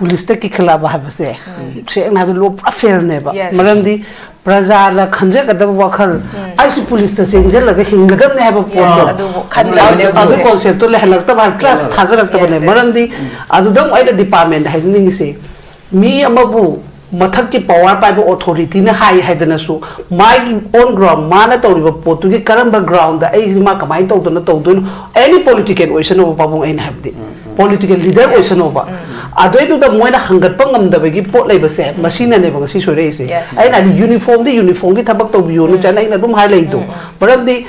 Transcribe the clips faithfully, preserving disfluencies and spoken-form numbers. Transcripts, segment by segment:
ꯄꯨꯂꯤꯁꯇ ꯀꯤꯈꯠꯂꯛꯑꯕ ꯍꯥꯏꯕꯁꯦ, ꯁꯦꯡꯅ ꯍꯥꯏꯕꯗ ꯂꯣ ꯄꯨꯔꯥ ꯐꯦꯜꯅꯦꯕ꯫ Yes. ꯃꯔꯝꯗꯤ ꯄ꯭ꯔꯖꯥꯅ ꯈꯟꯖꯒꯗꯕ ꯋꯥꯈꯜ, "ꯑꯩꯁꯨ ꯄꯨꯂꯤꯁꯇ ꯆꯦꯟꯁꯤꯜꯂꯒ ꯍꯤꯡꯒꯗꯕꯅꯦ" ꯍꯥꯏꯕ ꯄꯣꯠꯇꯣ, ꯑꯗꯨꯕꯨ ꯈꯟꯗꯕꯅꯦ ꯑꯗꯨ ꯍꯧꯖꯤꯛꯁꯦ꯫ ꯀꯣꯟꯁꯦꯞꯇꯣ ꯂꯩꯍꯜꯂꯛꯇꯕ ꯍꯥꯏꯕ, ꯇ꯭ꯔꯁ Yes, ꯊꯥꯖꯔꯛꯇꯕꯅꯦ꯫ yes. ꯃꯔꯝꯗꯤ ꯑꯗꯨꯗ ꯑꯃꯨꯛ ꯑꯩꯅ ꯗꯤꯄꯥꯔꯠꯃꯦꯟꯗ ꯍꯥꯏꯅꯤꯡꯉꯤꯁꯦ, ꯃꯤ ꯑꯃꯕꯨ ꯃꯊꯛꯀꯤ ꯄꯋꯥꯔ ꯄꯥꯏꯕ ꯑꯣꯊꯣꯔꯤꯇꯤꯅ ꯍꯥꯏ ꯍꯥꯏꯗꯅꯁꯨ, ꯃꯥꯒꯤ ꯑꯣꯟ ꯒ꯭ꯔꯥꯎꯟ, ꯃꯥꯅ ꯇꯧꯔꯤꯕ ꯄꯣꯠꯇꯨꯒꯤ ꯀꯔꯝꯕ ꯒ꯭ꯔꯥꯎꯟꯗ ꯑꯩꯁꯤ ꯃꯥ ꯀꯃꯥꯏꯅ ꯇꯧꯗꯅ ꯇꯧꯗꯣꯏꯅꯣ? ꯑꯦꯅꯤ ꯄꯣꯂꯤꯇꯤꯀꯦꯜ ꯑꯣꯏꯁꯅꯨꯕ, ꯄꯥꯕꯨꯡ, ꯑꯩꯅ ꯍꯥꯏꯕꯗꯤ ꯄꯣꯂꯤꯇꯤꯀꯦꯜ ꯂꯤꯗꯔ ꯑꯣꯏꯁꯅꯨꯕ, ꯑꯗꯨꯏꯗꯨꯗ ꯃꯣꯏꯅ ꯍꯪꯒꯠꯄ ꯉꯝꯗꯕꯒꯤ ꯄꯣꯠ ꯂꯩꯕꯁꯦ, ꯃꯁꯤꯅꯅꯦꯕ ꯉꯁꯤ ꯁꯣꯏꯔꯛꯏꯁꯦ꯫ Yes. ꯑꯩꯅ ꯍꯥꯏꯗꯤ ꯌꯨꯅꯤꯐꯣꯔꯝꯗꯤ ꯌꯨꯅꯤꯐꯣꯔꯝꯒꯤ ꯊꯕꯛ ꯇꯧꯕꯤꯌꯣꯅ ꯆꯠꯅ ꯑꯩꯅ ꯑꯗꯨꯝ ꯍꯥꯏ ꯂꯩꯗꯣ꯫ ꯃꯔꯝꯗꯤ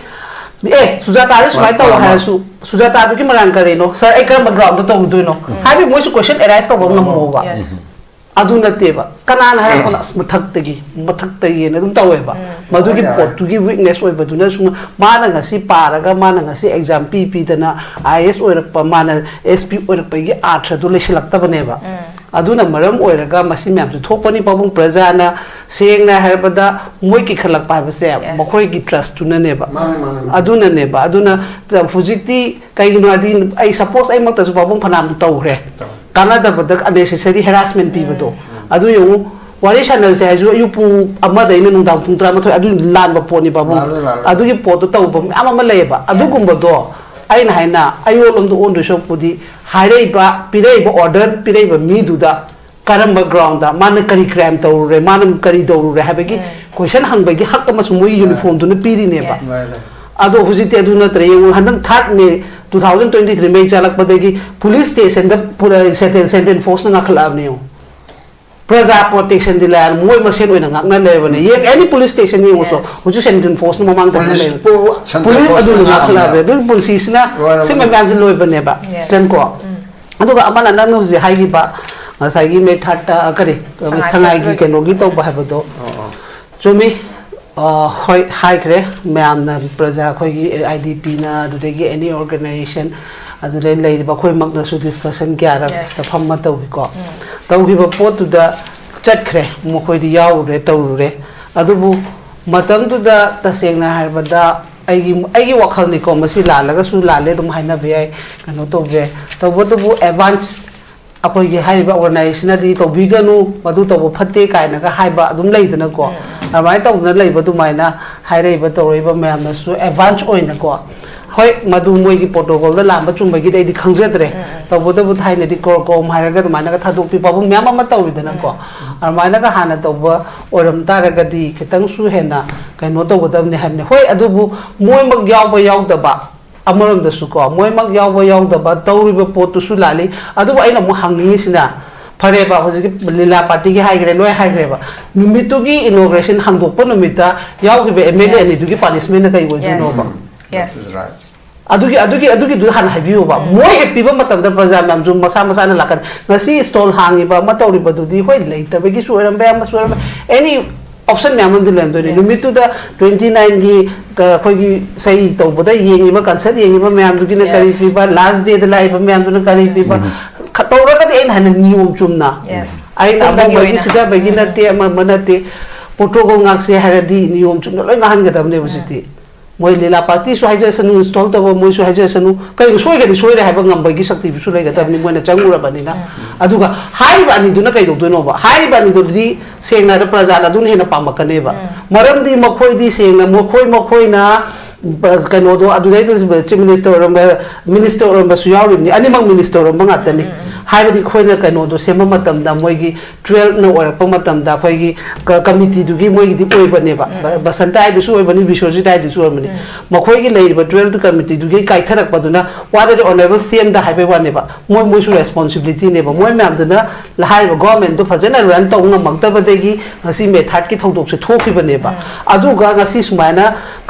ꯑꯦ, ꯁꯨꯖꯥꯇꯥꯗ ꯁꯨꯃꯥꯏꯅ ꯇꯧ ꯍꯥꯏꯔꯁꯨ, ꯁꯨꯖꯥꯇꯥꯗꯨꯒꯤ ꯃꯔꯥꯟ ꯀꯔꯤꯅꯣ? "ꯁꯥꯔ, ꯑꯩ ꯀꯔꯝꯕ ꯒ꯭ꯔꯥꯎꯟꯗ ꯇꯧꯔꯨꯗꯣꯏꯅꯣ?" ꯍꯥꯏꯕꯗꯤ ꯃꯣꯏꯁꯨ ꯀꯣꯏꯁꯟ ꯑꯦꯔꯥꯏꯁ ꯇꯧꯕ ꯉꯝꯃꯣꯕ꯫ Yes. ꯑꯗꯨ ꯅꯠꯇꯦꯕ꯫ ꯀꯅꯥꯅ ꯍꯥꯏꯔꯛꯄꯅꯣ? "ꯑꯁ, ꯃꯊꯛꯇꯒꯤ, ꯃꯊꯛꯇꯒꯤꯅ" ꯑꯗꯨꯝ ꯇꯧꯋꯦꯕ꯫ ꯃꯗꯨꯒꯤ ꯄꯣꯠꯇꯨꯒꯤ ꯋꯤꯛꯅꯦꯁ ꯑꯣꯏꯕꯗꯨꯅ ꯁꯨꯝ, ꯃꯥꯅ ꯉꯁꯤ ꯄꯥꯔꯒ, ꯃꯥꯅ ꯉꯁꯤ ꯑꯦꯛꯖꯥꯝ ꯄꯤ ꯄꯤꯗꯅ ꯑꯥꯏ ꯑꯦꯁ ꯑꯣꯏꯔꯛꯄ, ꯃꯥꯅ ꯑꯦꯁ ꯄꯤ ꯑꯣꯏꯔꯛꯄꯒꯤ ꯑꯥꯔꯊꯗꯨ ꯂꯩꯁꯤꯜꯂꯛꯇꯕꯅꯦꯕ꯫ ꯑꯗꯨꯅ ꯃꯔꯝ ꯑꯣꯏꯔꯒ ꯃꯁꯤ ꯃꯌꯥꯝꯁꯦ ꯊꯣꯛꯄꯅꯤ꯫ ꯄꯥꯕꯨꯡ, ꯄ꯭ꯔꯖꯥꯅ ꯁꯦꯡꯅ ꯍꯥꯏꯔꯕꯗ ꯃꯣꯏ ꯀꯤꯈꯠꯂꯛꯄ ꯍꯥꯏꯕꯁꯦ ꯃꯈꯣꯏꯒꯤ ꯇ꯭ꯔꯁꯇꯨꯅꯅꯦꯕ꯫ ꯃꯥꯅꯦ, ꯃꯥꯅꯦ, ꯃꯥꯅꯦ꯫ ꯑꯗꯨꯅꯅꯦꯕ꯫ ꯑꯗꯨꯅ ꯍꯧꯖꯤꯛꯇꯤ ꯀꯩꯒꯤꯅꯣ ꯍꯥꯏꯗꯤ, ꯑꯩ ꯁꯄꯣꯁ ꯑꯩꯃꯛꯇꯁꯨ ꯄꯥꯕꯨꯡ ꯐꯅꯌꯥꯝ ꯇꯧꯈ꯭ꯔꯦ, ꯀꯥꯟꯅꯗꯕꯗ ꯑꯟꯅꯦꯁꯦꯁꯔꯤ ꯍꯦꯔꯥꯁꯃꯦꯟ ꯄꯤꯕꯗꯣ꯫ ꯑꯗꯨ ꯌꯦꯡꯉꯨ, ꯋꯥꯔꯤ ꯁꯥꯟꯅꯁꯦ ꯍꯥꯏꯁꯨ ꯑꯌꯨꯛ ꯄꯨꯡ ꯑꯃꯗꯩꯅ ꯅꯨꯡꯗꯥꯡ ꯄꯨꯡ ꯇꯔꯥꯃꯥꯊꯣꯏ, ꯑꯗꯨ ꯂꯥꯟꯕ ꯄꯣꯠꯅꯤ ꯄꯥꯕꯨꯡ꯫ ꯂꯥꯜꯂꯦ, ꯂꯥꯜꯂꯦ꯫ ꯑꯗꯨꯒꯤ ꯄꯣꯠꯇꯣ ꯇꯧꯕ ꯃꯌꯥꯝ ꯑꯃ ꯂꯩꯌꯦꯕ꯫ ꯑꯗꯨꯒꯨꯝꯕꯗꯣ ꯑꯩꯅ ꯍꯥꯏꯅ ꯑꯩꯔꯣꯝꯗ ꯑꯣꯟꯗꯣꯏ ꯁꯔꯨꯛꯄꯨꯗꯤ, ꯍꯥꯏꯔꯛꯏꯕ, ꯄꯤꯔꯛꯏꯕ ꯑꯣꯔꯗꯔ, ꯄꯤꯔꯛꯏꯕ ꯃꯤꯗꯨꯗ ꯀꯔꯝꯕ ꯒ꯭ꯔꯥꯎꯟꯗ ꯃꯥꯅ ꯀꯔꯤ ꯀ꯭ꯔꯥꯏꯝ ꯇꯧꯔꯨꯔꯦ, ꯃꯥꯅ ꯀꯔꯤ ꯇꯧꯔꯨꯔꯦ ꯍꯥꯏꯕꯒꯤ ꯀꯣꯏꯁꯟ ꯍꯪꯕꯒꯤ ꯍꯛ ꯑꯃꯁꯨ ꯃꯣꯏꯒꯤ ꯌꯨꯅꯤꯐꯣꯔꯝꯗꯨꯅ ꯄꯤꯔꯤꯅꯦꯕ꯫ Yes. ꯂꯩ, ꯂꯩ꯫ ꯑꯗꯣ ꯍꯧꯖꯤꯛꯇꯤ ꯑꯗꯨ ꯅꯠꯇ꯭ꯔꯦ꯫ ꯌꯦꯡꯉꯨ, ꯍꯟꯗꯛ third May two thousand twenty three ꯃꯩ ꯆꯥꯂꯛꯄꯗꯒꯤ ꯄꯨꯂꯤꯁ ꯁ꯭ꯇꯦꯁꯟꯗ ꯄꯨꯔ-, ꯁꯦꯟꯇ꯭ꯔꯦꯜ, ꯁꯦꯟꯇ꯭ꯔꯦꯜ ꯐꯣꯔꯁꯅ ꯉꯥꯈꯠꯂꯛꯑꯕꯅꯦ꯫ ꯌꯦꯡꯉꯨ, ꯄ꯭ꯔꯖꯥ ꯄ꯭ꯔꯣꯇꯦꯛꯁꯟꯗꯤ ꯂꯩꯔꯦ, ꯃꯣꯏ ꯃꯁꯦꯟ ꯑꯣꯏꯅ ꯉꯥꯛꯅ ꯂꯩꯔꯕꯅꯦ꯫ ꯌꯦꯡ, ꯑꯦꯅꯤ ꯄꯨꯂꯤꯁ ꯁ꯭ꯇꯦꯁꯟ ꯌꯦꯡꯉꯨꯁꯨ, Yes. ꯍꯧꯖꯤꯛ ꯁꯦꯟꯇ꯭ꯔꯦꯜ ꯐꯣꯔꯁꯅ ꯃꯃꯥꯡꯗ ꯄꯨꯂꯤꯁ ꯂꯩꯔꯦ꯫ ꯄꯨ-, ꯁꯦꯟꯇ꯭ꯔꯦꯜ ꯄꯨꯂꯤꯁ ꯐꯣꯔꯁꯅ ꯑꯗꯨꯅ ꯉꯥꯛꯅ ꯉꯥꯈꯠꯂꯛꯑꯕꯅꯦ꯫ ꯂꯩꯔꯦ꯫ ꯑꯗꯨ ꯄꯨꯟꯁꯤꯁꯤꯅ ꯂꯣꯏꯔꯕꯅꯦ꯫ ꯁꯤ ꯃꯌꯥꯝꯁꯦ ꯂꯣꯏꯕꯅꯦꯕ꯫ Yes. ꯇ꯭ꯔꯦꯟꯀꯣ꯫ ꯑꯗꯨꯒ ꯑꯃꯅ ꯅꯪꯅ ꯍꯧꯖꯤꯛ ꯍꯥꯏꯈꯤꯕ, ꯉꯁꯥꯏꯒꯤ ꯃꯦ ꯊꯥꯔꯠꯇ, ꯀꯔꯤ, ꯁꯉꯥꯏ ꯁꯉꯥꯏꯒꯤ ꯐꯦꯁꯇꯤꯚꯦꯜ꯫ ꯀꯩꯅꯣꯒꯤ ꯇꯧꯕ ꯍꯥꯏꯕꯗꯣ, ꯆꯨꯝꯃꯤ꯫ ꯑ, ꯍꯣꯏ, ꯍꯥꯏꯈ꯭ꯔꯦ ꯃꯌꯥꯝꯅ, ꯄ꯭ꯔꯖꯥ ꯑꯩꯈꯣꯏꯒꯤ ꯑꯥꯏ ꯗꯤ ꯄꯤꯅ, ꯑꯗꯨꯗꯒꯤ ꯑꯦꯅꯤ ꯑꯣꯔꯒꯅꯥꯏꯖꯦꯁꯟ, ꯑꯗꯨꯗꯩ ꯂꯩꯔꯤꯕ ꯑꯩꯈꯣꯏꯃꯛꯅꯁꯨ ꯗꯤꯁꯀꯁꯟ ꯀꯌꯥꯔꯛ Yes. ꯁꯤꯗ ꯐꯝꯃ ꯇꯧꯈꯤꯀꯣ꯫ ꯇꯧꯈꯤꯕ ꯄꯣꯠꯇꯨꯗ ꯆꯠꯈ꯭ꯔꯦ, ꯃꯈꯣꯏꯗꯤ ꯌꯥꯎꯔꯨꯔꯦ, ꯇꯧꯔꯨꯔꯦ꯫ ꯑꯗꯨꯕꯨ ꯃꯇꯝꯗꯨꯗ ꯇꯁꯦꯡꯅ ꯍꯥꯏꯔꯕꯗ ꯑꯩꯒꯤ, ꯑꯩꯒꯤ ꯋꯥꯈꯜꯅꯤꯀꯣ, ꯃꯁꯤ ꯂꯥꯜꯂꯒꯁꯨ ꯂꯥꯜꯂꯦ ꯑꯗꯨꯝ ꯍꯥꯏꯅꯕ ꯌꯥꯏ, ꯀꯩꯅꯣ ꯇꯧꯕ ꯌꯥꯏ꯫ ꯇꯧꯕꯇꯕꯨ ꯑꯦꯗꯚꯥꯟꯁ ꯑꯩꯈꯣꯏꯒꯤ ꯍꯥꯏꯔꯤꯕ ꯑꯣꯔꯒꯅꯥꯏꯖꯦꯁꯟꯅꯗꯤ ꯇꯧꯕꯤꯒꯅꯨ, ꯃꯗꯨ ꯇꯧꯕ ꯐꯠꯇꯦ ꯀꯥꯏꯅꯒ ꯍꯥꯏꯕ ꯑꯗꯨꯝ ꯂꯩꯗꯅꯀꯣ꯫ ꯎꯝ, ꯎꯝ꯫ ꯑꯗꯨꯃꯥꯏꯅ ꯇꯧꯗꯅ ꯂꯩꯕ ꯑꯗꯨꯃꯥꯏꯅ ꯍꯥꯏꯔꯛꯏꯕ ꯇꯧꯔꯛꯏꯕ ꯃꯌꯥꯝꯅꯁꯨ ꯑꯦꯗꯚꯥꯟꯁ ꯑꯣꯏꯅꯀꯣ, ꯍꯣꯏ, ꯃꯗꯨ ꯃꯣꯏꯒꯤ ꯄ꯭ꯔꯣꯇꯣꯀꯣꯜꯗ ꯂꯥꯟꯕ ꯆꯨꯝꯕꯒꯤꯗꯤ ꯑꯩꯗꯤ ꯈꯪꯖꯗ꯭ꯔꯦ꯫ ꯎꯝ, ꯎꯝ꯫ ꯇꯧꯕꯇꯕꯨ ꯊꯥꯏꯅꯗꯤ ꯀꯣꯔ ꯀꯣꯝ ꯍꯥꯏꯔꯒ ꯑꯗꯨꯃꯥꯏꯅꯒ ꯊꯥꯗꯣꯛꯄꯤ ꯄꯥꯕꯨꯡ ꯃꯌꯥꯝ ꯑꯃ ꯇꯧꯔꯤꯗꯅꯀꯣ꯫ ꯎꯝ, ꯎꯝ꯫ ꯑꯗꯨꯃꯥꯏꯅꯒ ꯍꯥꯟꯅ ꯇꯧꯕ ꯑꯣꯏꯔꯝ ꯇꯥꯔꯒꯗꯤ ꯈꯤꯇꯪꯁꯨ ꯍꯦꯟꯅ ꯀꯩꯅꯣ ꯇꯧꯒꯗꯕꯅꯤ ꯍꯥꯏꯕꯅꯤ꯫ ꯍꯣꯏ, ꯑꯗꯨꯕꯨ ꯃꯣꯏꯃꯛ ꯌꯥꯎꯕ ꯌꯥꯎꯗꯕ, ꯑꯃꯔꯣꯝꯗꯁꯨꯀꯣ, ꯃꯣꯏꯃꯛ ꯌꯥꯎꯕ ꯌꯥꯎꯗꯕ ꯇꯧꯔꯤꯕ ꯄꯣꯠꯇꯨꯁꯨ ꯂꯥꯜꯂꯤ꯫ ꯑꯗꯨꯕꯨ ꯑꯩꯅ ꯑꯃꯨꯛ ꯍꯪꯅꯤꯡꯉꯤꯁꯤꯅ, ꯐꯔꯦꯕ, ꯍꯧꯖꯤꯛꯀꯤ ꯂꯤꯂꯥ ꯄꯥꯔꯇꯤꯒꯤ ꯍꯥꯏꯈ꯭ꯔꯦ, ꯂꯣꯏ ꯍꯥꯏꯈ꯭ꯔꯦꯕ, ꯅꯨꯃꯤꯠꯇꯨꯒꯤ ꯏꯅꯣꯒ꯭ꯔꯦꯁꯟ ꯍꯥꯡꯗꯣꯛꯄ ꯅꯨꯃꯤꯠꯇ ꯌꯥꯎꯈꯤꯕ ꯑꯦꯝ ꯑꯦꯜ ꯑꯦ Yes. ꯑꯅꯤꯗꯨꯒꯤ ꯄꯥꯅꯤꯁꯃꯦꯟꯅ ꯀꯩ ꯑꯣꯏꯗꯣꯏꯅꯣꯕ? Yes. Yes. That is right. ꯑꯗꯨꯒꯤ ꯑꯗꯨꯒꯤ ꯑꯗꯨꯒꯤꯗꯨ ꯍꯥꯟꯅ ꯍꯥꯏꯕꯤꯌꯨꯕ꯫ ꯎꯝ꯫ ꯃꯣꯏ ꯍꯦꯛ ꯄꯤꯕ ꯃꯇꯝꯗ ꯄ꯭ꯔꯖꯥ ꯃꯌꯥꯝꯁꯨ ꯃꯁꯥ ꯃꯁꯥꯅ ꯂꯥꯛꯀꯅꯤ꯫ ꯉꯁꯤ ꯁ꯭ꯇꯣꯜ ꯍꯥꯡꯉꯤꯕ ꯑꯃ ꯇꯧꯔꯤꯕꯗꯨꯗꯤ ꯍꯣꯏ, ꯂꯩꯇꯕꯒꯤꯁꯨ ꯑꯣꯏꯔꯝꯕ ꯌꯥꯏ, ꯑꯃꯁꯨ ꯑꯣꯏꯔꯝꯕ ꯌꯥꯏ꯫ ꯑꯦꯅꯤ ꯑꯣꯞꯁꯟ ꯃꯌꯥꯝ ꯑꯃꯗꯤ ꯂꯩꯔꯝꯗꯣꯏꯅꯤ꯫ Yes. ꯅꯨꯃꯤꯠꯇꯨꯗ ꯇ꯭ꯋꯦꯟꯇꯤ ꯅꯥꯏꯟꯒꯤ, ꯑ, ꯑꯩꯈꯣꯏꯒꯤ ꯏꯁꯩ ꯇꯧꯕꯗ ꯌꯦꯡꯉꯤꯕ, ꯀꯟꯁꯔꯠ ꯌꯦꯡꯉꯤꯕ ꯃꯌꯥꯝꯗꯨꯒꯤꯅ ꯀꯔꯤ Yes. ꯄꯤꯕ, ꯂꯥꯁ ꯗꯦꯗ ꯂꯥꯛꯏꯕ ꯃꯌꯥꯝꯗꯨꯅ ꯀꯔꯤ ꯎꯝ꯫ ꯄꯤꯕ, ꯎꯝ꯫ ꯈ-, ꯇꯧꯔꯒꯗꯤ ꯑꯩꯅ ꯍꯥꯏꯅ ꯅꯤꯌꯣꯝ ꯆꯨꯝꯅ꯫ Yes. ꯑꯩꯅ ꯄꯨꯟꯕꯒꯤ ꯑꯃꯨꯛ ꯑꯣꯏꯅ꯫ ꯁꯤꯊꯕꯒꯤ ꯎꯝ꯫ ꯅꯠꯇꯦ, ꯑꯃ ꯑꯃ ꯅꯠꯇꯦ, ꯄ꯭ꯔꯣꯇꯣꯀꯣꯜ ꯉꯥꯛꯁꯦ ꯍꯥꯏꯔꯗꯤ ꯅꯤꯌꯣꯝ ꯆꯨꯝꯅ ꯂꯣꯏ ꯉꯥꯡꯍꯟꯒꯗꯕꯅꯦꯕ ꯎꯝ꯫ ꯍꯧꯖꯤꯛꯇꯤ꯫ ꯃꯣꯏ ꯂꯤꯂꯥ ꯄꯥꯔꯇꯤꯁꯨ ꯍꯥꯏꯖꯔꯁꯅꯨ, ꯏꯟꯁꯇꯣꯜ ꯇꯧꯕ ꯃꯣꯏꯁꯨ ꯍꯥꯏꯖꯔꯁꯅꯨ, ꯀꯩꯅꯣ ꯁꯣꯏꯒꯗꯤ ꯁꯣꯏꯔꯦ ꯍꯥꯏꯕ ꯉꯝꯕꯒꯤ ꯁꯛꯇꯤꯗꯨꯁꯨ ꯂꯩꯒꯗꯕꯅꯤ, Yes. ꯃꯣꯏꯅ ꯆꯪꯉꯨꯔꯕꯅꯤꯅ꯫ ꯎꯝ꯫ ꯑꯗꯨꯒ ꯍꯥꯏꯔꯤꯕ ꯑꯅꯤꯗꯨꯅ ꯀꯩꯗꯧꯗꯣꯏꯅꯣꯕ? ꯍꯥꯏꯔꯤꯕ ꯑꯅꯤꯗꯨꯗꯤ ꯁꯦꯡꯅ ꯍꯥꯏꯔꯕꯗ ꯄ꯭ꯔꯖꯥꯅ ꯑꯗꯨꯅ ꯍꯦꯟꯅ ꯄꯥꯝꯃꯛꯀꯅꯦꯕ꯫ ꯎꯝ꯫ ꯃꯔꯝꯗꯤ ꯃꯈꯣꯏꯗꯤ ꯁꯦꯡꯅ ꯃꯈꯣꯏ ꯃꯈꯣꯏꯅ, ꯕ-, ꯀꯩꯅꯣꯗꯣ ꯑꯗꯨꯗꯩꯗ ꯆꯤꯐ ꯃꯤꯅꯤꯁꯇꯔ ꯑꯣꯏꯔꯝꯕ, ꯃꯤꯅꯤꯁꯇꯔ ꯑꯣꯏꯔꯝꯕꯁꯨ ꯌꯥꯎꯔꯤꯕꯅꯤ, ꯑꯅꯤꯃꯛ ꯃꯤꯅꯤꯁꯇꯔ ꯑꯣꯏꯔꯝꯕ ꯉꯥꯛꯇꯅꯤ꯫ ꯎꯝ, ꯎꯝ, ꯎꯝ꯫ ꯍꯥꯏꯕꯗꯤ ꯑꯩꯈꯣꯏꯅ ꯀꯩꯅꯣꯗꯣ ꯁꯦꯝꯕ ꯃꯇꯝꯗ ꯃꯣꯏꯒꯤ ꯇꯨꯋꯦꯜꯐꯅ ꯑꯣꯏꯔꯛꯄ ꯃꯇꯝꯗ ꯑꯩꯈꯣꯏꯒꯤ ꯀ-, ꯀꯃꯤꯇꯤꯗꯨꯒꯤ ꯃꯣꯏꯒꯤꯗꯤ ꯑꯣꯏꯕꯅꯦꯕ꯫ ꯎꯝ, ꯕ-, ꯎꯝ꯫ ꯕꯁꯟꯇ ꯍꯥꯏꯗꯨꯁꯨ ꯑꯣꯏꯕꯅꯤ, ꯕꯤꯁ꯭ꯋꯖꯤꯠ ꯍꯥꯏꯗꯨꯁꯨ ꯑꯣꯏꯕꯅꯤ꯫ ꯎꯝ꯫ ꯃꯈꯣꯏꯒꯤ ꯂꯩꯔꯤꯕ ꯇꯨꯋꯦꯜꯐ ꯀꯃꯤꯇꯤꯗꯨꯒꯤ ꯀꯥꯏꯊꯔꯛꯄꯗꯨꯅ ꯋꯥꯗꯗꯤ ꯑꯣꯅꯔꯦꯕꯜ ꯁꯤ ꯑꯦꯝꯗ ꯍꯥꯏꯕꯩ ꯋꯥꯅꯦꯕ꯫ ꯃꯣꯏ, ꯃꯣꯏꯁꯨ ꯔꯦꯁꯄꯣꯟꯁꯤꯕꯤꯂꯤꯇꯤꯅꯦꯕ꯫ ꯃꯣꯏ Yes. ꯃꯌꯥꯝꯗꯨꯅ ꯍꯥꯏꯔꯤꯕ ꯒꯣꯚꯔꯟꯃꯦꯟꯠꯇꯨ ꯐꯖꯅ ꯔꯟ ꯇꯧꯕ ꯉꯝꯃꯛꯇꯕꯗꯒꯤ ꯉꯁꯤ ꯃꯦꯊꯥꯠꯀꯤ ꯊꯧꯗꯣꯛꯁꯦ ꯊꯣꯛꯈꯤꯕꯅꯦꯕ꯫ ꯎꯝ꯫ ꯑꯗꯨꯒ ꯉꯁꯤ ꯁꯨꯃꯥꯏꯅ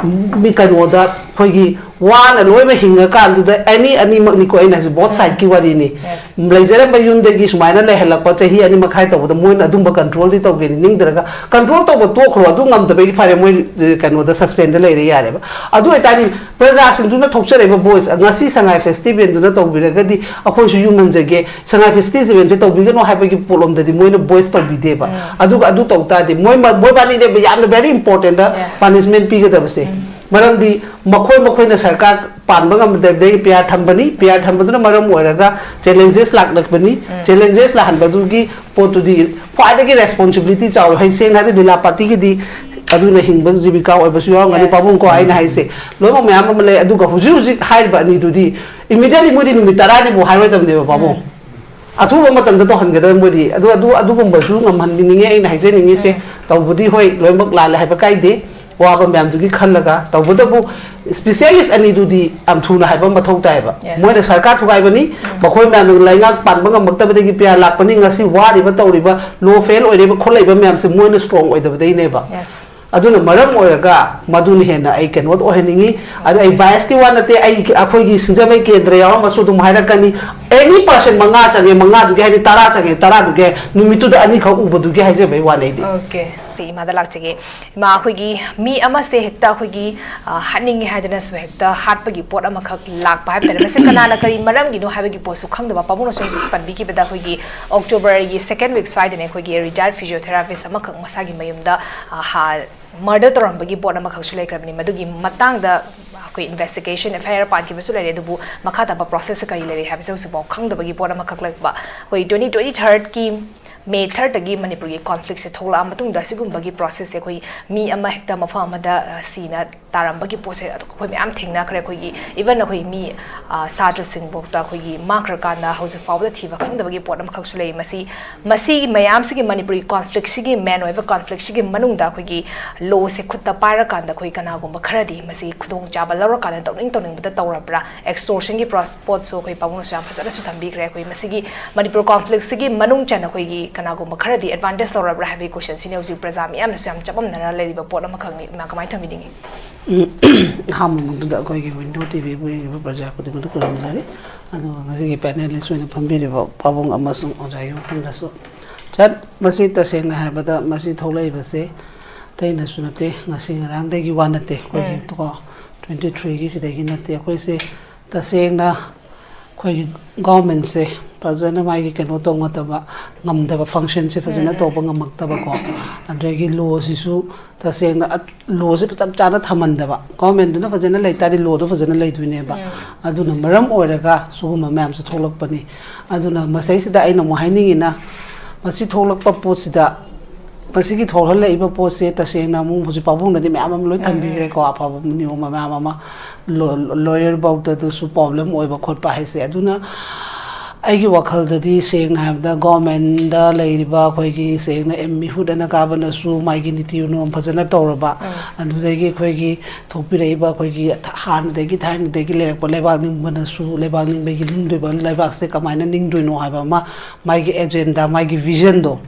ꯃꯤ ꯀꯩꯅꯣꯗ ꯑꯩꯈꯣꯏꯒꯤ ꯋꯥꯅ ꯂꯣꯏꯅ ꯍꯤꯡꯉꯀꯥꯟꯗꯨꯗ ꯑꯦꯅꯤ ꯑꯅꯤꯃꯛꯅꯤꯀꯣ, ꯑꯩꯅ ꯍꯥꯏꯁꯦ ꯕꯣꯠ ꯎꯝ꯫ ꯁꯥꯏꯗꯀꯤ ꯋꯥꯔꯤꯅꯤ꯫ Yes. ꯂꯩꯖꯔꯝꯕ ꯌꯨꯝꯗꯒꯤ ꯁꯨꯃꯥꯏꯅ ꯂꯩꯍꯜꯂꯛꯄ ꯆꯍꯤ ꯑꯅꯤ ꯃꯈꯥꯏ ꯇꯧꯕꯗ ꯃꯣꯏꯅ ꯑꯗꯨꯝꯕ ꯀꯟꯇ꯭ꯔꯣꯜꯗꯤ ꯇꯧꯒꯦꯅꯤ ꯅꯤꯡꯗ꯭ꯔꯒ, ꯀꯟꯇ꯭ꯔꯣꯜ ꯇꯧꯕ ꯇꯣꯛꯈ꯭ꯔꯣ, ꯑꯗꯨ ꯉꯝꯗꯕꯒꯤ ꯐꯔꯦ, ꯃꯣꯏ, ꯑ, ꯀꯩꯅꯣꯗ ꯁꯁꯄꯦꯟꯗ ꯂꯩꯔꯦ ꯌꯥꯔꯦꯕ꯫ ꯑꯗꯨ ꯑꯣꯏꯇꯥꯔꯗꯤ ꯄ꯭ꯔꯖꯥꯁꯤꯡꯗꯨꯅ ꯊꯣꯛꯆꯔꯛꯏꯕ ꯚꯣꯏꯁ, ꯉꯁꯤ ꯁꯉꯥꯏ ꯐꯦꯁꯇꯤꯚꯦꯜꯗꯨꯅ ꯇꯧꯕꯤꯔꯒꯗꯤ ꯑꯩꯈꯣꯏꯁꯨ ꯌꯨꯝ ꯍꯟꯖꯒꯦ, ꯁꯉꯥꯏ ꯐꯦꯁꯇꯤꯚꯦꯜꯁꯦ ꯇꯧꯕꯤꯒꯅꯨ ꯍꯥꯏꯕꯒꯤ ꯄꯣꯠꯂꯣꯝꯗꯗꯤ ꯃꯣꯏꯅ ꯚꯣꯏꯁ ꯇꯧꯕꯤꯗꯦꯕ꯫ ꯎꯝ꯫ ꯑꯗꯨꯒ ꯑꯗꯨ ꯇꯧ ꯇꯥꯔꯗꯤ ꯃꯣꯏ ꯃ-, ꯃꯣꯏꯕꯥꯅꯤꯅꯦꯕ ꯌꯥꯝꯅ very important Yes. ꯄꯥꯅꯤꯁꯃꯦꯟ ꯄꯤꯒꯗꯕꯁꯦ꯫ ꯎꯝ꯫ ꯃꯔꯝꯗꯤ ꯃꯈꯣꯏ ꯃꯈꯣꯏꯅ ꯁꯔꯀꯥꯔ ꯄꯥꯟꯕ ꯉꯝꯗꯕꯗꯒꯤ ꯄꯤ ꯑꯥꯔ ꯊꯝꯕꯅꯤ꯫ ꯄꯤ ꯑꯥꯔ ꯊꯝꯕꯗꯨꯅ ꯃꯔꯝ ꯑꯣꯏꯔꯒ ꯆꯦꯂꯦꯟꯖꯦꯁ ꯂꯥꯛꯂꯛꯄꯅꯤ꯫ ꯆꯦꯂꯦꯟꯖꯦꯁ ꯂꯥꯛꯍꯟꯕꯗꯨꯒꯤ ꯄꯣꯠꯇꯨꯗꯤ ꯈ꯭ꯋꯥꯏꯗꯒꯤ ꯔꯦꯁꯄꯣꯟꯁꯤꯕꯤꯂꯤꯇꯤ ꯆꯥꯎꯋꯦ꯫ ꯍꯩ ꯁꯦꯡꯅ ꯍꯥꯏꯔꯗꯤ ꯂꯤꯂꯥ ꯄꯥꯔꯇꯤꯒꯤꯗꯤ ꯑꯗꯨꯅ ꯍꯤꯡꯕ ꯖꯤꯕꯤꯀꯥ ꯑꯣꯏꯕꯁꯨ ꯌꯥꯎꯔꯝꯒꯅꯤ꯫ Yes. ꯄꯥꯕꯨꯡꯀꯣ, ꯑꯩꯅ ꯍꯥꯏꯁꯦ ꯂꯣꯏꯅꯃꯛ ꯃꯌꯥꯝ ꯑꯃ ꯂꯩ꯫ ꯑꯗꯨꯒ ꯍꯧꯖꯤꯛ ꯍꯧꯖꯤꯛ ꯍꯥꯏꯔꯤꯕ ꯑꯅꯤꯗꯨꯗꯤ ꯏꯃꯤꯗꯤꯌꯠꯂꯤ ꯃꯣꯏꯗꯤ ꯅꯨꯃꯤꯠ ꯇꯔꯥꯅꯤꯕꯨ ꯍꯥꯏꯔꯣꯏꯗꯕꯅꯦꯕ ꯄꯥꯕꯨꯡ꯫ ꯑꯊꯨꯕ ꯃꯇꯝꯗ ꯇꯧꯍꯟꯒꯗꯕ ꯃꯣꯏꯗꯤ꯫ ꯑꯗꯨ, ꯑꯗꯨ, ꯑꯗꯨꯒꯨꯝꯕꯁꯨ ꯉꯝꯍꯟꯕꯤꯅꯤꯡꯉꯦ꯫ ꯑꯩꯅ ꯍꯥꯏꯖꯅꯤꯡꯉꯤꯁꯦ, ꯇꯧꯕꯗꯤ ꯍꯣꯏ, ꯂꯣꯏꯅꯃꯛ ꯂꯥꯜꯂꯦ ꯍꯥꯏꯕ ꯀꯥꯏꯗꯦ꯫ ꯋꯥꯕ ꯃꯌꯥꯝꯗꯨꯒꯤ ꯈꯜꯂꯒ꯫ ꯇꯧꯕꯇꯕꯨ ꯁ꯭ꯄꯤꯁꯦꯂꯤꯁ ꯑꯅꯤꯗꯨꯗꯤ ꯌꯥꯝ ꯊꯨꯅ ꯍꯥꯏꯕ ꯑꯃ ꯃꯊꯧ ꯇꯥꯏꯌꯦꯕ꯫ Yes. ꯃꯣꯏꯅ ꯁꯔꯀꯥꯔ ꯊꯨꯒꯥꯏꯕꯅꯤ, ꯃꯈꯣꯏ ꯃꯌꯥꯝꯅ ꯂꯩꯉꯥꯛ ꯄꯥꯟꯕ ꯉꯝꯃꯛꯇꯕꯗꯒꯤ ꯄꯤ ꯑꯥꯔ ꯂꯥꯛꯄꯅꯤ꯫ ꯉꯁꯤ ꯋꯥꯔꯤꯕ, ꯇꯧꯔꯤꯕ, ꯂꯣ ꯐꯦꯜ ꯑꯣꯏꯔꯤꯕ, ꯈꯣꯠꯂꯛꯏꯕ ꯃꯌꯥꯝꯁꯦ ꯃꯣꯏꯅ ꯁ꯭ꯇꯔꯣꯡ ꯑꯣꯏꯗꯕꯗꯩꯅꯦꯕ꯫ Yes. ꯑꯗꯨꯅ ꯃꯔꯝ ꯑꯣꯏꯔꯒ ꯃꯗꯨꯅ ꯍꯦꯟꯅ ꯑꯩ ꯀꯩꯅꯣ ꯑꯣꯏꯍꯟꯅꯤꯡꯉꯤ꯫ ꯑꯗꯨ ꯑꯩ ꯕꯥꯏꯁꯀꯤ ꯋꯥ ꯅꯠꯇꯦ, ꯑꯩ, ꯑꯩꯈꯣꯏꯒꯤ ꯁꯤꯡꯖꯃꯩ ꯀꯦꯟꯗ꯭ꯔ ꯌꯥꯎꯔꯝꯃꯁꯨ ꯑꯗꯨꯝ ꯍꯥꯏꯔꯛꯀꯅꯤ꯫ ꯑꯦꯅꯤ ꯄꯥꯔꯁꯟ ꯃꯉꯥ ꯆꯪꯉꯦ, ꯃꯉꯥꯗꯨꯒꯤ ꯍꯥꯏꯗꯤ ꯇꯔꯥ ꯆꯪꯉꯦ, ꯇꯔꯥꯗꯨꯒꯤ ꯅꯨꯃꯤꯠꯇꯨꯗ ꯑꯅꯤꯈꯛ ꯎꯕꯗꯨꯒꯤ ꯍꯥꯏꯖꯕꯩ ꯋꯥꯅꯦ ꯑꯩꯗꯤ꯫ Okay. ꯏꯃꯥꯗ ꯂꯥꯛꯆꯒꯦ꯫ ꯏꯃꯥ, ꯑꯩꯈꯣꯏꯒꯤ ꯃꯤ ꯑꯃꯁꯦ ꯍꯦꯛꯇ ꯑꯩꯈꯣꯏꯒꯤ, ꯑ, ꯍꯥꯠꯅꯤꯡꯉꯦ ꯍꯥꯏꯗꯅꯁꯨ ꯍꯦꯛꯇ ꯍꯥꯠꯄꯒꯤ ꯄꯣꯠ ꯑꯃꯈꯛ ꯂꯥꯛꯄ ꯍꯥꯏꯕ ꯇꯥꯔꯦ꯫ ꯃꯁꯤ ꯀꯅꯥꯅ ꯀꯔꯤ ꯃꯔꯝꯒꯤꯅꯣ ꯍꯥꯏꯕꯒꯤ ꯄꯣꯠꯁꯨ ꯈꯪꯗꯕ꯫ ꯄꯥꯕꯨꯡꯅꯁꯨ ꯍꯧꯖꯤꯛ ꯄꯟꯕꯤꯈꯤꯕꯗ ꯑꯩꯈꯣꯏꯒꯤ ꯑꯣꯛꯇꯣꯕꯔꯒꯤ second week ꯁ꯭ꯋꯥꯏꯗꯅꯦ ꯑꯩꯈꯣꯏꯒꯤ retired physiotherapist ꯑꯃꯈꯛ ꯃꯁꯥꯒꯤ ꯃꯌꯨꯝꯗ, ꯑ, ꯍꯥ-, murder ꯇꯧꯔꯝꯕꯒꯤ ꯄꯣꯠ ꯑꯃꯈꯛꯁꯨ ꯂꯩꯈ꯭ꯔꯕꯅꯤ꯫ ꯃꯗꯨꯒꯤ ꯃꯇꯥꯡꯗ ꯑꯩꯈꯣꯏ investigation, F I R ꯄꯥꯟꯈꯤꯕꯁꯨ ꯂꯩꯔꯦ꯫ ꯑꯗꯨꯕꯨ ꯃꯈꯥ ꯇꯥꯕ process ꯀꯔꯤ ꯂꯩꯔꯤ ꯍꯥꯏꯕꯁꯦ ꯍꯧꯖꯤꯛꯐꯥꯎ ꯈꯪꯗꯕꯒꯤ ꯄꯣꯠ ꯑꯃꯈꯛ ꯂꯩꯕ꯫ ꯑꯩꯈꯣꯏ twenty twenty-third ꯀꯤ May third ꯇꯒꯤ ꯃꯅꯤꯄꯨꯔꯒꯤ conflict ꯁꯦ ꯊꯣꯛꯂꯛꯑ ꯃꯇꯨꯡꯗ ꯑꯁꯤꯒꯨꯝꯕꯒꯤ process ꯁꯦ ꯑꯩꯈꯣꯏ ꯃꯤ ꯑꯃ ꯍꯦꯛꯇ ꯃꯐꯝ ꯑꯃꯗ, ꯑ, ꯁꯤꯅ ꯇꯥꯔꯝꯕꯒꯤ ꯄꯣꯠꯁꯦ ꯑꯗꯨ ꯑꯩꯈꯣꯏ ꯃꯌꯥꯝ ꯊꯦꯡꯅꯈ꯭ꯔꯦ꯫ ꯑꯩꯈꯣꯏꯒꯤ even ꯑꯩꯈꯣꯏ ꯃꯤ, ꯑ, ꯁꯥꯇ꯭ꯔꯁꯤꯡꯐꯥꯎꯗ ꯑꯩꯈꯣꯏꯒꯤ ꯃꯥꯡꯈ꯭ꯔꯀꯥꯟꯗ ꯍꯧꯖꯤꯛ ꯐꯥꯎꯕꯗ ꯊꯤꯕ ꯈꯪꯗꯕꯒꯤ ꯄꯣꯠ ꯑꯃꯈꯛꯁꯨ ꯂꯩ꯫ ꯃꯁꯤ, ꯃꯁꯤ ꯃꯌꯥꯝꯁꯤꯒꯤ ꯃꯅꯤꯄꯨꯔꯒꯤ conflict ꯁꯤꯒꯤ, main ꯑꯣꯏꯕ conflict ꯁꯤꯒꯤ ꯃꯅꯨꯡꯗ ꯑꯩꯈꯣꯏꯒꯤ law ꯁꯦ ꯈꯨꯠꯇ ꯄꯥꯏꯔꯀꯥꯟꯗ ꯑꯩꯈꯣꯏ ꯀꯅꯥꯒꯨꯝꯕ ꯈꯔꯗꯤ ꯃꯁꯤ ꯈꯨꯗꯣꯡꯆꯥꯕ ꯂꯧꯔꯀꯥꯟꯗ ꯇꯧꯅꯤꯡ ꯇꯧꯅꯤꯡꯕꯗ ꯇꯧꯔꯕ꯭ꯔꯥ? Extortion ꯒꯤ ꯄ꯭ꯔꯣꯁ-, ꯄꯣꯠꯁꯨ ꯑꯩꯈꯣꯏ ꯄꯥꯕꯨꯡꯅꯁꯨ ꯌꯥꯝ ꯐꯖꯅꯁꯨ ꯊꯝꯕꯤꯈ꯭ꯔꯦ꯫ ꯑꯩꯈꯣꯏ ꯃꯁꯤꯒꯤ ꯃꯅꯤꯄꯨꯔ conflict ꯁꯤꯒꯤ ꯃꯅꯨꯡ ꯆꯟꯅ ꯑꯩꯈꯣꯏꯒꯤ ꯀꯅꯥꯒꯨꯝꯕ ꯈꯔꯗꯤ advantage ꯂꯧꯔꯕ꯭ꯔꯥ ꯍꯥꯏꯕꯒꯤ question ꯁꯤꯅꯤ ꯍꯧꯖꯤꯛ ꯄ꯭ꯔꯖꯥ ꯃꯤꯌꯥꯝꯅꯁꯨ ꯌꯥꯝ ꯆꯃꯝꯅꯔ ꯂꯩꯔꯤꯕ ꯄꯣꯠ ꯑꯃꯈꯛꯅꯤ꯫ ꯏꯃꯥ, ꯀꯃꯥꯏꯅ ꯊꯝꯕꯤꯅꯤꯡꯉꯤ? ꯎꯝ, ꯑꯍꯥꯟꯕꯃꯛꯇꯗ ꯑꯩꯈꯣꯏꯒꯤ Window T V ꯕꯨ ꯌꯦꯡꯉꯤꯕ ꯄ꯭ꯔꯖꯥ ꯈꯨꯗꯤꯡꯃꯛꯇ ꯈꯨꯔꯨꯝꯖꯔꯤ꯫ ꯑꯗꯨꯒ ꯉꯁꯤꯒꯤ panelist ꯑꯣꯏꯅ ꯐꯝꯕꯤꯔꯤꯕ ꯄꯥꯕꯨꯡ ꯑꯃꯁꯨꯡ ꯑꯣꯖꯥꯒꯤ ꯋꯥꯐꯝꯗꯁꯨ ꯆꯠ-, ꯃꯁꯤ ꯇꯁꯦꯡꯅ ꯍꯥꯏꯔꯕꯗ ꯃꯁꯤ ꯊꯣꯛꯂꯛꯏꯕꯁꯦ ꯑꯇꯩꯅꯁꯨ ꯅꯠꯇꯦ, ꯉꯁꯤ ꯉꯔꯥꯡꯗꯒꯤ ꯋꯥ ꯅꯠꯇꯦ꯫ ꯑꯩꯈꯣꯏꯒꯤ ꯎꯝ꯫ ꯀꯣ, twenty three ꯒꯤ ꯁꯤꯗꯒꯤ ꯅꯠꯇꯦ꯫ ꯑꯩꯈꯣꯏꯁꯦ ꯇꯁꯦꯡꯅ ꯑꯩꯈꯣꯏꯒꯤ government ꯁꯦ ꯐꯖꯅ ꯃꯥꯒꯤ ꯀꯩꯅꯣ ꯇꯧ ꯉꯝꯗꯕ, ꯉꯝꯗꯕ, ꯐꯪꯁꯟꯁꯦ ꯐꯖꯅ ꯇꯧꯕ ꯉꯝꯃꯛꯇꯕꯀꯣ꯫ ꯑꯗꯒꯤ ꯂꯣꯁꯤꯁꯨ ꯇꯁꯦꯡꯅ ꯑ-, ꯂꯣꯁꯦ ꯆꯞ ꯆꯥꯅ ꯊꯝꯍꯟꯗꯕ, ꯒꯣꯔꯃꯦꯟꯗꯨꯅ ꯐꯖꯅ ꯂꯩ ꯇꯥꯔꯗꯤ ꯂꯣꯗꯣ ꯐꯖꯅ ꯂꯩꯗꯣꯏꯅꯦꯕ꯫ ꯑꯗꯨꯅ ꯃꯔꯝ ꯑꯣꯏꯔꯒ ꯁꯤꯒꯨꯝꯕ ꯃꯌꯥꯝꯁꯦ ꯊꯣꯛꯂꯛꯄꯅꯤ꯫ ꯑꯗꯨꯅ ꯃꯁꯤꯗꯩꯁꯤꯗ ꯑꯩꯅ ꯑꯃꯨꯛ ꯍꯥꯏꯅꯤꯡꯉꯤꯅ, ꯃꯁꯤ ꯊꯣꯛꯂꯛꯄ ꯄꯣꯠꯁꯤꯗ, ꯃꯁꯤꯒꯤ ꯊꯣꯛꯍꯜꯂꯛꯏꯕ ꯄꯣꯠꯁꯦ ꯇꯁꯦꯡꯅ ꯑꯃꯨꯛ ꯍꯧꯖꯤꯛ ꯄꯥꯕꯨꯡꯅꯗꯤ ꯃꯌꯥꯝ ꯑꯃ ꯂꯣꯏ ꯊꯝꯕꯤꯈ꯭ꯔꯦꯀꯣ, ꯑꯐꯕ ꯅꯤꯌꯣꯝ ꯃꯌꯥꯝ ꯑꯃ, ꯂꯣ-, ꯂꯣꯌꯔ ꯐꯥꯎꯗꯗꯁꯨ ꯄ꯭ꯔꯣꯕ꯭ꯂꯦꯝ ꯑꯣꯏꯕ ꯈꯣꯠꯄ ꯍꯥꯏꯁꯦ꯫ ꯑꯗꯨꯅ ꯑꯩꯒꯤ ꯋꯥꯈꯜꯗꯗꯤ ꯁꯦꯡꯅ ꯍꯥꯏꯔꯕꯗ ꯒꯣꯔꯃꯦꯟꯗ ꯂꯩꯔꯤꯕ ꯑꯩꯈꯣꯏꯒꯤ ꯁꯦꯡꯅ ꯑꯦꯝ ꯃꯤꯍꯨꯠ ꯑꯅ ꯀꯥꯕꯅꯁꯨ ꯃꯥꯒꯤ ꯅꯤꯇꯤ ꯅꯤꯌꯣꯝ ꯐꯖꯅ ꯇꯧꯔꯕ, ꯑꯗꯨꯗꯒꯤ ꯑꯩꯈꯣꯏꯒꯤ ꯊꯣꯛꯄꯤꯔꯛꯏꯕ ꯑꯩꯈꯣꯏꯒꯤ ꯍꯥꯟꯅꯗꯒꯤ ꯊꯥꯏꯅꯗꯒꯤ ꯂꯩꯔꯛꯄ ꯂꯩꯕꯥꯛ ꯅꯤꯡꯕꯅꯁꯨ ꯂꯩꯕꯥꯛ ꯅꯤꯡꯕꯒꯤ ꯅꯤꯡꯗꯣꯏꯕ ꯂꯩꯕꯥꯛꯁꯦ ꯀꯃꯥꯏꯅ ꯅꯤꯡꯗꯣꯏꯅꯣ ꯍꯥꯏꯕ ꯑꯃ, ꯃꯥꯒꯤ ꯑꯦꯖꯦꯟꯗꯥ, ꯃꯥꯒꯤ ꯚꯤꯖꯟꯗꯣ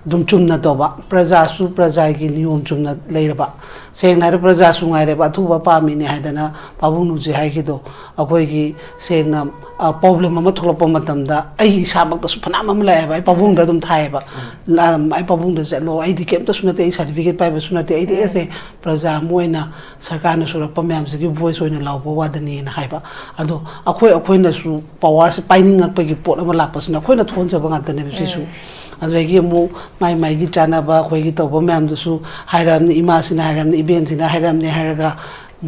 ꯑꯗꯨꯝ ꯆꯨꯝꯅ ꯇꯧꯕ, ꯄ꯭ꯔꯖꯥꯁꯨ ꯄ꯭ꯔꯖꯥꯒꯤ ꯅꯤꯌꯣꯝ ꯆꯨꯝꯅ ꯂꯩꯔꯕ, ꯁꯦꯡꯅ ꯍꯥꯏꯔ ꯄ꯭ꯔꯖꯥꯁꯨ ꯉꯥꯏꯔꯦꯕ ꯑꯊꯨꯕ ꯄꯥꯝꯃꯤꯅꯦ ꯍꯥꯏꯗꯅ ꯄꯥꯕꯨꯡ ꯅꯨꯡꯁꯤ ꯍꯥꯏꯈꯤꯗꯣ꯫ ꯑꯩꯈꯣꯏꯒꯤ ꯁꯦꯡꯅ, ꯑ, ꯄ꯭ꯔꯣꯕ꯭ꯂꯦꯝ ꯑꯃ ꯊꯣꯛꯂꯛꯄ ꯃꯇꯝꯗ ꯑꯩ ꯏꯁꯥꯃꯛꯇꯁꯨ ꯐꯅꯌꯥꯝ ꯑꯃ ꯂꯥꯛꯑꯦꯕ, ꯑꯩ ꯄꯥꯕꯨꯡꯗ ꯑꯗꯨꯝ ꯊꯥꯏꯑꯕ꯫ ꯂꯥ-, ꯑꯩ ꯄꯥꯕꯨꯡꯗ ꯆꯠꯂꯣ, ꯑꯩꯗꯤ ꯀꯩꯝꯇꯁꯨ ꯅꯠꯇꯦ, ꯑꯩ ꯁꯥꯔꯇꯤꯐꯤꯀꯦꯠ ꯄꯥꯏꯕꯁꯨ ꯅꯠꯇꯦ, ꯑꯩꯗꯤ ꯑꯦꯁ ꯑꯦ ꯄ꯭ꯔꯖꯥ ꯑꯃ ꯑꯣꯏꯅ ꯁꯔꯀꯥꯔꯅ ꯁꯨꯔꯛꯄ ꯃꯌꯥꯝꯁꯤꯒꯤ ꯚꯣꯏꯁ ꯑꯣꯏꯅ ꯂꯥꯎꯕ ꯋꯥꯗꯅꯤꯅ ꯍꯥꯏꯕ꯫ ꯑꯗꯣ ꯑꯩꯈꯣꯏ, ꯑꯩꯈꯣꯏꯅꯁꯨ ꯄꯋꯥꯔꯁꯦ ꯄꯥꯏꯅꯤꯡꯉꯛꯄꯒꯤ ꯄꯣꯠ ꯑꯃ ꯂꯥꯛꯄꯁꯤꯅ ꯑꯩꯈꯣꯏꯅ ꯊꯣꯛꯍꯟꯖꯕ ꯉꯥꯛꯇꯅꯦꯕ ꯁꯤꯁꯨ꯫ ꯑꯗꯨꯗꯒꯤ ꯑꯃꯨꯛ ꯃꯥꯏ ꯃꯥꯏꯒꯤ ꯆꯥꯟꯅꯕ ꯑꯩꯈꯣꯏꯒꯤ ꯇꯧꯕ ꯃꯌꯥꯝꯗꯨꯁꯨ ꯍꯥꯏꯔꯛꯑꯕꯅꯤ, ꯏꯃꯥꯁꯤꯅ ꯍꯥꯏꯔꯛꯑꯕꯅꯤ, ꯏꯕꯦꯟꯁꯤꯅ ꯍꯥꯏꯔꯛꯑꯕꯅꯤ ꯍꯥꯏꯔꯒ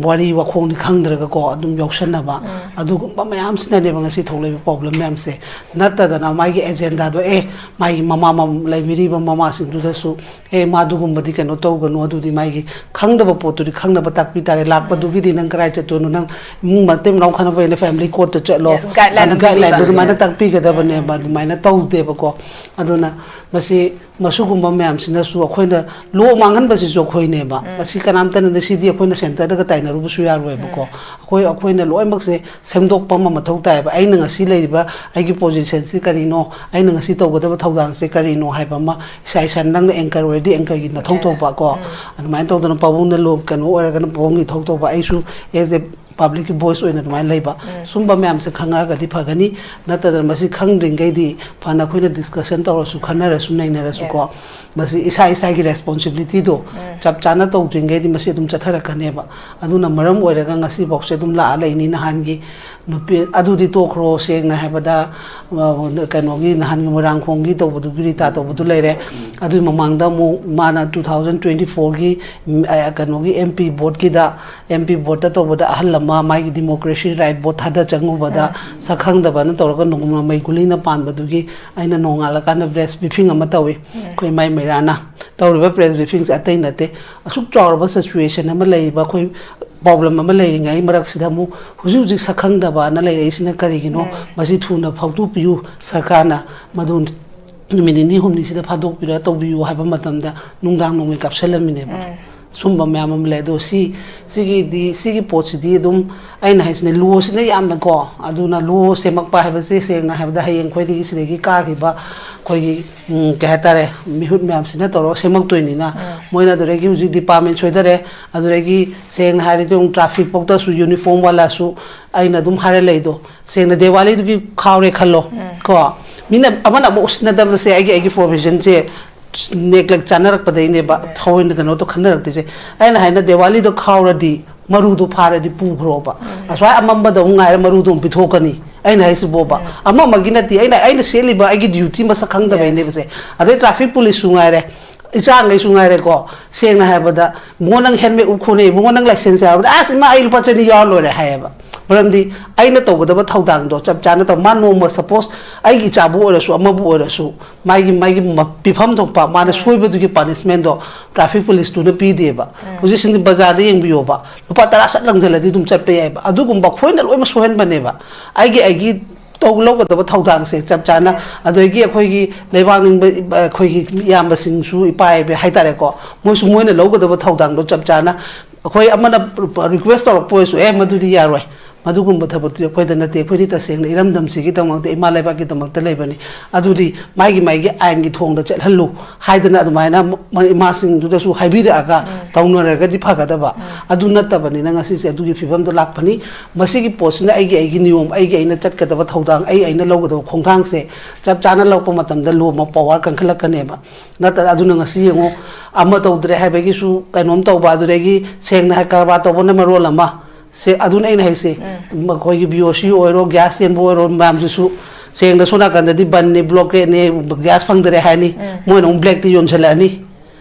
ꯋꯥꯔꯤ ꯋꯥꯈꯣꯡꯅꯤ ꯈꯪꯗ꯭ꯔꯒꯀꯣ ꯑꯗꯨꯝ ꯌꯥꯎꯁꯟꯅꯕ꯫ ꯑꯗꯨꯒꯨꯝꯕ ꯃꯌꯥꯝꯁꯤꯅꯅꯦꯕ ꯉꯁꯤ ꯊꯣꯛꯂꯛꯏꯕ ꯄ꯭ꯔꯣꯕ꯭ꯂꯦꯝ ꯃꯌꯥꯝꯁꯦ꯫ ꯅꯠꯇꯗꯅ ꯃꯥꯒꯤ ꯑꯦꯖꯦꯟꯗꯥꯗꯣ, ꯑꯦ, ꯃꯥꯒꯤ ꯃꯃꯥ ꯃꯝ-, ꯂꯩꯕꯤꯔꯤꯕ ꯃꯃꯥꯁꯤꯡꯗꯨꯗꯁꯨ, "ꯑꯦ, ꯃꯥ ꯑꯗꯨꯒꯨꯝꯕꯗꯤ ꯀꯩꯅꯣ ꯇꯧꯒꯅꯨ, ꯑꯗꯨꯗꯤ ꯃꯥꯒꯤ ꯈꯪꯗꯕ ꯄꯣꯠꯇꯨꯗꯤ ꯈꯪꯅꯕ ꯇꯥꯛꯄꯤ ꯇꯥꯔꯦ, ꯂꯥꯛꯄꯗꯨꯒꯤꯗꯤ ꯅꯪ ꯀꯔꯥꯏ ꯆꯠꯇꯣꯏꯅꯣ, ꯅꯪ ꯏꯃꯨꯡ ꯃꯇꯩ ꯃꯅꯥꯎ ꯈꯠꯅꯕ ꯑꯣꯏꯅ ꯐꯦꯃꯤꯂꯤ ꯀꯣꯔꯠꯇ ꯆꯠꯂꯣ", Yes, guideline ꯑꯗꯨ ꯑꯃ ꯒꯥꯏꯗꯂꯥꯏꯟꯗꯣ ꯄꯤꯕꯤꯕ꯫ ꯑꯗꯨꯃꯥꯏꯅ ꯇꯥꯛꯄꯤꯒꯗꯕꯅꯦꯕ, ꯑꯗꯨꯃꯥꯏꯅ ꯇꯧꯗꯦꯕꯀꯣ꯫ ꯑꯗꯨꯅ ꯃꯁꯤ, ꯃꯁꯤꯒꯨꯝꯕ ꯃꯌꯥꯝꯁꯤꯅꯁꯨ ꯑꯩꯈꯣꯏꯅ ꯂꯣ ꯃꯥꯡꯍꯟꯕꯁꯤꯁꯨ ꯑꯩꯈꯣꯏꯅꯦꯕ꯫ ꯃꯁꯤ ꯀꯅꯥꯝꯇꯅꯗꯤ, ꯁꯤꯗꯤ ꯑꯩꯈꯣꯏꯅ ꯁꯦꯟꯇꯔꯗꯒ ꯇꯥꯏꯅꯔꯨꯕꯁꯨ ꯌꯥꯔꯣꯏꯕꯀꯣ꯫ ꯑꯩꯈꯣꯏ, ꯑꯩꯈꯣꯏꯅ ꯂꯣꯏꯅꯃꯛꯁꯦ ꯁꯦꯝꯗꯣꯛꯄ ꯑꯃ ꯃꯊꯧ ꯇꯥꯏꯌꯦꯕ꯫ ꯑꯩꯅ ꯉꯁꯤ ꯂꯩꯔꯤꯕ ꯑꯩꯒꯤ ꯄꯣꯖꯤꯁꯟꯁꯤ ꯀꯔꯤꯅꯣ, ꯑꯩꯅ ꯉꯁꯤ ꯇꯧꯒꯗꯕ ꯊꯧꯗꯥꯡꯁꯦ ꯀꯔꯤꯅꯣ ꯍꯥꯏꯕ ꯑꯃ ꯏꯁꯥ ꯏꯁꯥꯅ, ꯅꯪꯅ ꯑꯦꯡꯀꯔ ꯑꯣꯏꯔꯗꯤ ꯑꯦꯡꯀꯔꯒꯤ ꯅꯊꯧ ꯇꯧꯕ ꯀꯣ꯫ ꯑꯗꯨꯃꯥꯏꯅ ꯇꯧꯗꯅ ꯄꯥꯕꯨꯡꯅ ꯂꯣ-, ꯀꯩꯅꯣ ꯑꯣꯏꯔꯒꯅ ꯄꯥꯕꯨꯡꯒꯤ ꯏꯊꯧ ꯇꯧꯕ, ꯑꯩꯁꯨ as a ꯄꯕ꯭ꯂꯤꯛꯀꯤ ꯚꯣꯏꯁ ꯑꯣꯏꯅ ꯑꯗꯨꯃꯥꯏꯅ ꯂꯩꯕ꯫ ꯎꯝ꯫ ꯁꯨꯝꯕ ꯃꯌꯥꯝꯁꯦ ꯈꯪꯉꯛꯑꯒꯗꯤ ꯐꯒꯅꯤ꯫ ꯅꯠꯇꯗꯅ ꯃꯁꯤ ꯈꯪꯗ꯭ꯔꯤꯉꯩꯗꯤ ꯐꯅ ꯑꯩꯈꯣꯏꯅ ꯗꯤꯁꯀꯁꯟ ꯇꯧꯔꯁꯨ, ꯈꯟꯅꯔꯁꯨ, ꯅꯩꯅꯔꯁꯨꯀꯣ, ꯌꯦꯁ꯫ ꯃꯁꯤ ꯏꯁꯥ ꯏꯁꯥꯒꯤ ꯔꯦꯁꯄꯣꯟꯁꯤꯕꯤꯂꯤꯇꯤꯗꯣ ꯎꯝ꯫ ꯆꯞ ꯆꯥꯅ ꯇꯧꯗ꯭ꯔꯤꯉꯩꯗꯤ ꯃꯁꯤ ꯑꯗꯨꯝ ꯆꯠꯊꯔꯛꯀꯅꯦꯕ꯫ ꯑꯗꯨꯅ ꯃꯔꯝ ꯑꯣꯏꯔꯒ ꯉꯁꯤꯐꯥꯎꯁꯦ ꯑꯗꯨꯝ ꯂꯥꯛꯑ ꯂꯩꯅꯤ꯫ ꯅꯍꯥꯟꯒꯤ ꯅꯨꯄꯤ ꯑꯗꯨꯗꯤ ꯇꯣꯛꯈ꯭ꯔꯣ, ꯁꯦꯡꯅ ꯍꯥꯏꯕꯗ, ꯑ, ꯀꯩꯅꯣꯒꯤ ꯅꯍꯥꯟꯒꯤ ꯃꯣꯏꯔꯥꯡꯈꯣꯡꯒꯤ ꯇꯧꯕꯗꯨꯒꯤ, ꯔꯤꯇꯥ ꯇꯧꯕꯗꯨ ꯂꯩꯔꯦ꯫ ꯎꯝ꯫ ꯑꯗꯨꯒꯤ ꯃꯃꯥꯡꯗ ꯑꯃꯨꯛ ꯃꯥꯅ ꯇꯨ ꯊꯥꯎꯖꯟ ꯇ꯭ꯋꯦꯟꯇꯤ ꯐꯣꯔꯒꯤ, ꯎꯝ, ꯑ, ꯀꯩꯅꯣꯒꯤ ꯑꯦꯝ ꯄꯤ ꯚꯣꯠꯀꯤꯗ, ꯑꯦꯝ ꯄꯤ ꯚꯣꯠꯇ ꯇꯧꯕꯗ ꯑꯍꯜ ꯑꯃ ꯃꯥꯒꯤ ꯗꯤꯃꯣꯀ꯭ꯔꯦꯁꯤ ꯔꯥꯏꯠ ꯚꯣꯠ ꯊꯥꯗ ꯆꯪꯉꯨꯕꯗ ꯎꯝ꯫ ꯁꯛꯈꯪꯗꯕꯅ ꯇꯧꯔꯒ ꯅꯣꯡꯃ ꯃꯩ ꯒꯨꯂꯤꯅ ꯄꯥꯟꯕꯗꯨꯒꯤ ꯑꯩꯅ ꯅꯣꯡꯉꯥꯜꯂꯀꯥꯟꯗ ꯄ꯭ꯔꯦꯁ ꯕ꯭ꯔꯤꯐꯤꯡ ꯑꯃ ꯇꯧꯏ꯫ ꯎꯝ꯫ ꯑꯩꯈꯣꯏ ꯏꯃꯥꯏ ꯃꯩꯔꯥꯅ ꯇꯧꯔꯤꯕ ꯄ꯭ꯔꯦꯁ ꯕ꯭ꯔꯤꯐꯤꯡꯁꯦ ꯑꯇꯩ ꯅꯠꯇꯦ꯫ ꯑꯁꯨꯛ ꯆꯥꯎꯔꯕ ꯁꯤꯆꯨꯋꯦꯁꯟ ꯑꯃ ꯂꯩꯔꯤꯕ, ꯑꯩꯈꯣꯏ ꯄ꯭ꯔꯣꯕ꯭ꯂꯦꯝ ꯑꯃ ꯂꯩꯔꯤꯉꯩ ꯃꯔꯛꯁꯤꯗ ꯑꯃꯨꯛ ꯍꯧꯖꯤꯛ ꯍꯧꯖꯤꯛ ꯁꯛꯈꯪꯗꯕꯅ ꯂꯩꯔꯛꯏꯁꯤꯅ ꯀꯔꯤꯒꯤꯅꯣ? ꯎꯝ꯫ ꯃꯁꯤ ꯊꯨꯅ ꯐꯥꯎꯗꯣꯛꯄꯤꯌꯨ ꯁꯔꯀꯥꯔꯅ, ꯃꯗꯨ ꯅꯨꯃꯤꯠ ꯅꯤꯅꯤ ꯍꯨꯝꯅꯤꯁꯤꯗ ꯐꯥꯗꯣꯛꯄꯤꯔ ꯇꯧꯕꯤꯌꯨ ꯍꯥꯏꯕ ꯃꯇꯝꯗ ꯅꯨꯡꯗꯥꯡ ꯅꯣꯡꯃꯩ ꯀꯥꯞꯁꯜꯂꯝꯃꯤꯅꯦꯕ꯫ ꯎꯝ꯫ ꯁꯨꯝꯕ ꯃꯌꯥꯝ ꯑꯃ ꯂꯩ꯫ ꯑꯗꯣ ꯁꯤ, ꯁꯤꯒꯤꯗꯤ, ꯁꯤꯒꯤ ꯄꯣꯠꯁꯤꯗꯤ ꯑꯗꯨꯝ ꯑꯩꯅ ꯍꯥꯏꯁꯤꯅꯦ, ꯂꯣꯁꯤꯅ ꯌꯥꯝꯅꯀꯣ, ꯑꯗꯨꯅ ꯂꯣ ꯁꯦꯝꯃꯛꯄ ꯍꯥꯏꯕꯁꯦ ꯁꯦꯡꯅ ꯍꯥꯏꯕꯗ ꯍꯌꯦꯡ ꯑꯩꯈꯣꯏꯗꯒꯤ ꯁꯤꯗꯒꯤ ꯀꯥꯈꯤꯕ ꯑꯩꯈꯣꯏꯒꯤ, ꯎꯝ, ꯀꯩ ꯍꯥꯏꯇꯥꯔꯦ, ꯃꯤꯍꯨꯠ ꯃꯌꯥꯝꯁꯤꯅ ꯇꯧꯔꯒ ꯁꯦꯝꯃꯛꯇꯣꯏꯅꯤꯅ, ꯎꯝ꯫ ꯃꯣꯏꯅ ꯑꯗꯨꯗꯒꯤ ꯍꯧꯖꯤꯛ ꯗꯤꯄꯥꯔꯠꯃꯦꯟ ꯁꯣꯏꯗꯔꯦ, ꯑꯗꯨꯗꯒꯤ ꯁꯦꯡꯅ ꯍꯥꯏꯔꯗꯤ ꯑꯃꯨꯛ ꯇ꯭ꯔꯥꯐꯤꯛ ꯐꯥꯎꯗꯁꯨ ꯌꯨꯅꯤꯐꯣꯔꯝ ꯋꯥꯂꯥꯁꯨ ꯑꯩꯅ ꯑꯗꯨꯝ ꯍꯥꯏꯔ ꯂꯩꯗꯣ, ꯁꯦꯡꯅ ꯗꯦꯋꯥꯂꯤꯗꯨꯒꯤ ꯈꯥꯎꯔꯦ ꯈꯜꯂꯣ, ꯎꯝ꯫ ꯀꯣ, ꯃꯤꯅ ꯑꯃꯅ ꯑꯃ ꯎꯁꯤꯟꯅꯗꯕꯁꯦ ꯑꯩꯒꯤ, ꯑꯩꯒꯤ ꯄ꯭ꯔꯣꯐꯦꯁꯟꯁꯦ ꯅꯦꯒ꯭ꯂꯦꯛ ꯆꯥꯅꯔꯛꯄꯗꯩꯅꯦꯕ, ꯌꯦꯁ꯫ ꯊꯑꯣꯏꯅ ꯀꯩꯅꯣꯗꯣ ꯈꯟꯅꯔꯛꯇꯣꯏꯁꯦ꯫ ꯑꯩꯅ ꯍꯥꯏꯅ ꯗꯦꯋꯥꯂꯤꯗꯣ ꯈꯥꯎꯔꯗꯤ, ꯃꯔꯨꯗꯣ ꯐꯥꯔꯗꯤ ꯄꯨꯈ꯭ꯔꯣꯕ꯫ ꯎꯝ꯫ ꯑꯁ꯭ꯋꯥꯏ ꯑꯃꯝꯕꯗ ꯑꯃꯨꯛ ꯉꯥꯏꯔ ꯃꯔꯨꯗꯣ ꯑꯃꯨꯛ ꯄꯤꯊꯣꯛꯀꯅꯤ꯫ ꯑꯩꯅ ꯍꯥꯏꯁꯤꯕꯣꯕ, ꯎꯝ꯫ ꯑꯃ ꯑꯃꯒꯤ ꯅꯠꯇꯦ, ꯑꯩꯅ, ꯑꯩꯅ ꯁꯦꯠꯂꯤꯕ ꯑꯩꯒꯤ ꯗ꯭ꯌꯨꯇꯤ ꯃꯁꯛ ꯈꯪꯗꯕꯩꯅꯦꯕꯁꯦ꯫ ꯌꯦꯁ꯫ ꯑꯗꯩ ꯇ꯭ꯔꯥꯐꯤꯛ ꯄꯨꯂꯤꯁꯁꯨ ꯉꯥꯏꯔꯦ, ꯏꯆꯥꯈꯩꯁꯨ ꯉꯥꯏꯔꯦꯀꯣ꯫ ꯁꯦꯡꯅ ꯍꯥꯏꯔꯕꯗ, "ꯏꯕꯨꯡꯉꯣ, ꯅꯪ ꯍꯦꯜꯃꯦꯠ ꯎꯞꯈꯣꯅꯦ, ꯏꯕꯨꯡꯉꯣ, ꯅꯪ ꯂꯥꯏꯁꯦꯟꯁ ꯌꯥꯎꯔꯕꯗ?" "ꯑꯁ ꯏꯃꯥ, ꯑꯩ ꯂꯨꯄꯥ ꯆꯅꯤ ꯌꯥꯎꯔ ꯂꯣꯏꯔꯦ" ꯍꯥꯏꯌꯦꯕ꯫ ꯃꯔꯝꯗꯤ ꯑꯩꯅ ꯇꯧꯒꯗꯕ ꯊꯧꯗꯥꯡꯗꯣ ꯆꯞ ꯆꯥꯅ ꯇꯧ꯫ ꯃꯥ ꯅꯣꯡꯃ, ꯁꯄꯣꯁ, ꯑꯩꯒꯤ ꯏꯆꯥꯕꯨ ꯑꯣꯏꯔꯁꯨ, ꯑꯃꯕꯨ ꯑꯣꯏꯔꯁꯨ, ꯃꯥꯒꯤ, ꯃꯥꯒꯤ ꯃ-, ꯄꯤꯐꯝ ꯊꯣꯛꯄ, ꯃꯥꯅ ꯎꯝ꯫ ꯁꯣꯏꯕꯗꯨꯒꯤ ꯄꯅꯤꯁꯃꯦꯟꯗꯣ ꯇ꯭ꯔꯥꯐꯤꯛ ꯄꯨꯂꯤꯁꯇꯨꯅ ꯄꯤꯗꯦꯕ꯫ ꯎꯝ꯫ ꯍꯧꯖꯤꯛꯁꯤꯡꯗꯤ ꯕꯖꯥꯔꯗ ꯌꯦꯡꯕꯤꯌꯣꯕ, ꯂꯨꯄꯥ ꯇꯔꯥ ꯁꯠ ꯂꯪꯁꯤꯜꯂꯗꯤ ꯑꯗꯨꯝ ꯆꯠꯄ ꯌꯥꯏꯕ꯫ ꯑꯗꯨꯒꯨꯝꯕ ꯑꯩꯈꯣꯏꯅ ꯂꯣꯏꯅꯃꯛ ꯁꯣꯏꯍꯟꯕꯅꯦꯕ꯫ ꯑꯩꯒꯤ, ꯑꯩꯒꯤ ꯇꯧ-, ꯂꯧꯒꯗꯕ ꯊꯧꯗꯥꯡꯁꯦ ꯆꯞ ꯆꯥꯅ, ꯌꯦꯁ꯫ ꯑꯗꯒꯤ ꯑꯩꯈꯣꯏꯒꯤ ꯂꯩꯕꯥꯛ ꯅꯤꯡꯕ, ꯑꯩꯈꯣꯏꯒꯤ ꯏꯌꯥꯝꯕꯁꯤꯡꯁꯨ, ꯏꯄꯥ ꯏꯕꯦ ꯍꯥꯏꯇꯥꯔꯦꯀꯣ, ꯃꯣꯏꯁꯨ ꯃꯣꯏꯅ ꯂꯧꯒꯗꯕ ꯊꯧꯗꯥꯡꯗꯣ ꯆꯞ ꯆꯥꯅ, ꯑꯩꯈꯣꯏ ꯑꯃꯅ ꯔꯤꯀ꯭ꯋꯦꯁ ꯇꯧꯔꯛꯄ ꯑꯣꯏꯔꯁꯨ, "ꯑꯦ, ꯃꯗꯨꯗꯤ ꯌꯥꯔꯣꯏ", ꯑꯗꯨꯒꯨꯝꯕ ꯊꯕꯛꯇꯤ ꯑꯩꯈꯣꯏꯗ ꯅꯠꯇꯦ꯫ ꯑꯩꯈꯣꯏꯗꯤ ꯇꯁꯦꯡꯅ ꯏꯔꯝꯗꯝꯁꯤꯒꯤꯗꯃꯛꯇ, ꯏꯃꯥ ꯂꯩꯕꯥꯛꯀꯤꯗꯃꯛꯇ ꯂꯩꯕꯅꯤ꯫ ꯑꯗꯨꯗꯤ ꯃꯥꯒꯤ ꯃꯥꯒꯤ ꯑꯥꯏꯟꯒꯤ ꯊꯣꯡꯗ ꯆꯠꯍꯜꯂꯨ ꯍꯥꯏꯗꯅ ꯑꯗꯨꯃꯥꯏꯅ ꯃ-, ꯏꯃꯥꯁꯤꯡꯗꯨꯗꯁꯨ ꯍꯥꯏꯕꯤꯔꯛꯑꯒ ꯎꯝ꯫ ꯇꯧꯅꯔꯒꯗꯤ ꯐꯒꯗꯕ꯫ ꯎꯝ꯫ ꯑꯗꯨ ꯅꯠꯇꯕꯅꯤꯅ ꯉꯁꯤꯁꯦ ꯑꯗꯨꯒꯤ ꯐꯤꯕꯝꯗꯣ ꯂꯥꯛꯄꯅꯤ꯫ ꯃꯁꯤꯒꯤ ꯄꯣꯠꯁꯤꯅ ꯑꯩꯒꯤ, ꯑꯩꯒꯤ ꯅꯤꯌꯣꯝ, ꯑꯩꯒꯤ ꯑꯩꯅ ꯆꯠꯀꯗꯕ ꯊꯧꯗꯥꯡ, ꯑꯩ ꯑꯩꯅ ꯂꯧꯒꯗꯕ ꯈꯣꯡꯊꯥꯡꯁꯦ ꯆꯞ ꯆꯥꯅ ꯂꯧꯔꯛꯄ ꯃꯇꯝꯗ ꯂꯣ ꯑꯃ ꯄꯋꯥꯔ ꯀꯟꯈꯠꯂꯛꯀꯅꯦꯕ꯫ ꯅꯠꯇ꯭ꯔ ꯑꯗꯨꯅ ꯉꯁꯤ ꯌꯦꯡꯉꯨ, ꯑꯃ ꯇꯧꯗ꯭ꯔꯦ ꯍꯥꯏꯕꯒꯤꯁꯨ ꯀꯩꯅꯣꯝ ꯇꯧꯕ, ꯑꯗꯨꯗꯒꯤ ꯁꯦꯡꯅ ꯍꯥꯏ ꯀꯔꯕꯥꯔ ꯇꯧꯕꯅ ꯃꯔꯣꯜ ꯑꯃ, ꯁꯦ, ꯑꯗꯨꯅ ꯑꯩꯅ ꯍꯥꯏꯁꯦ, ꯎꯝ꯫ ꯃꯈꯣꯏꯒꯤ ꯕꯤ ꯑꯣ ꯁꯤ ꯑꯣꯏꯔꯣ, ꯒ꯭ꯌꯥꯁ ꯆꯦꯟꯕ ꯑꯣꯏꯔꯣ, ꯃꯌꯥꯝꯁꯤꯁꯨ ꯁꯦꯡꯅ ꯁꯣꯝ ꯅꯥꯀꯟꯗꯗꯤ ꯕꯟꯅꯤ, ꯕ꯭ꯂꯣꯀꯦꯠꯅꯤ, ꯒ꯭ꯌꯥꯁ ꯐꯪꯗꯔꯦ ꯍꯥꯏꯅꯤ, ꯎꯝ꯫ ꯃꯣꯏꯅ ꯑꯃꯨꯛ ꯕ꯭ꯂꯦꯛꯇ ꯌꯣꯟꯁꯤꯜꯂꯛꯑꯅꯤ꯫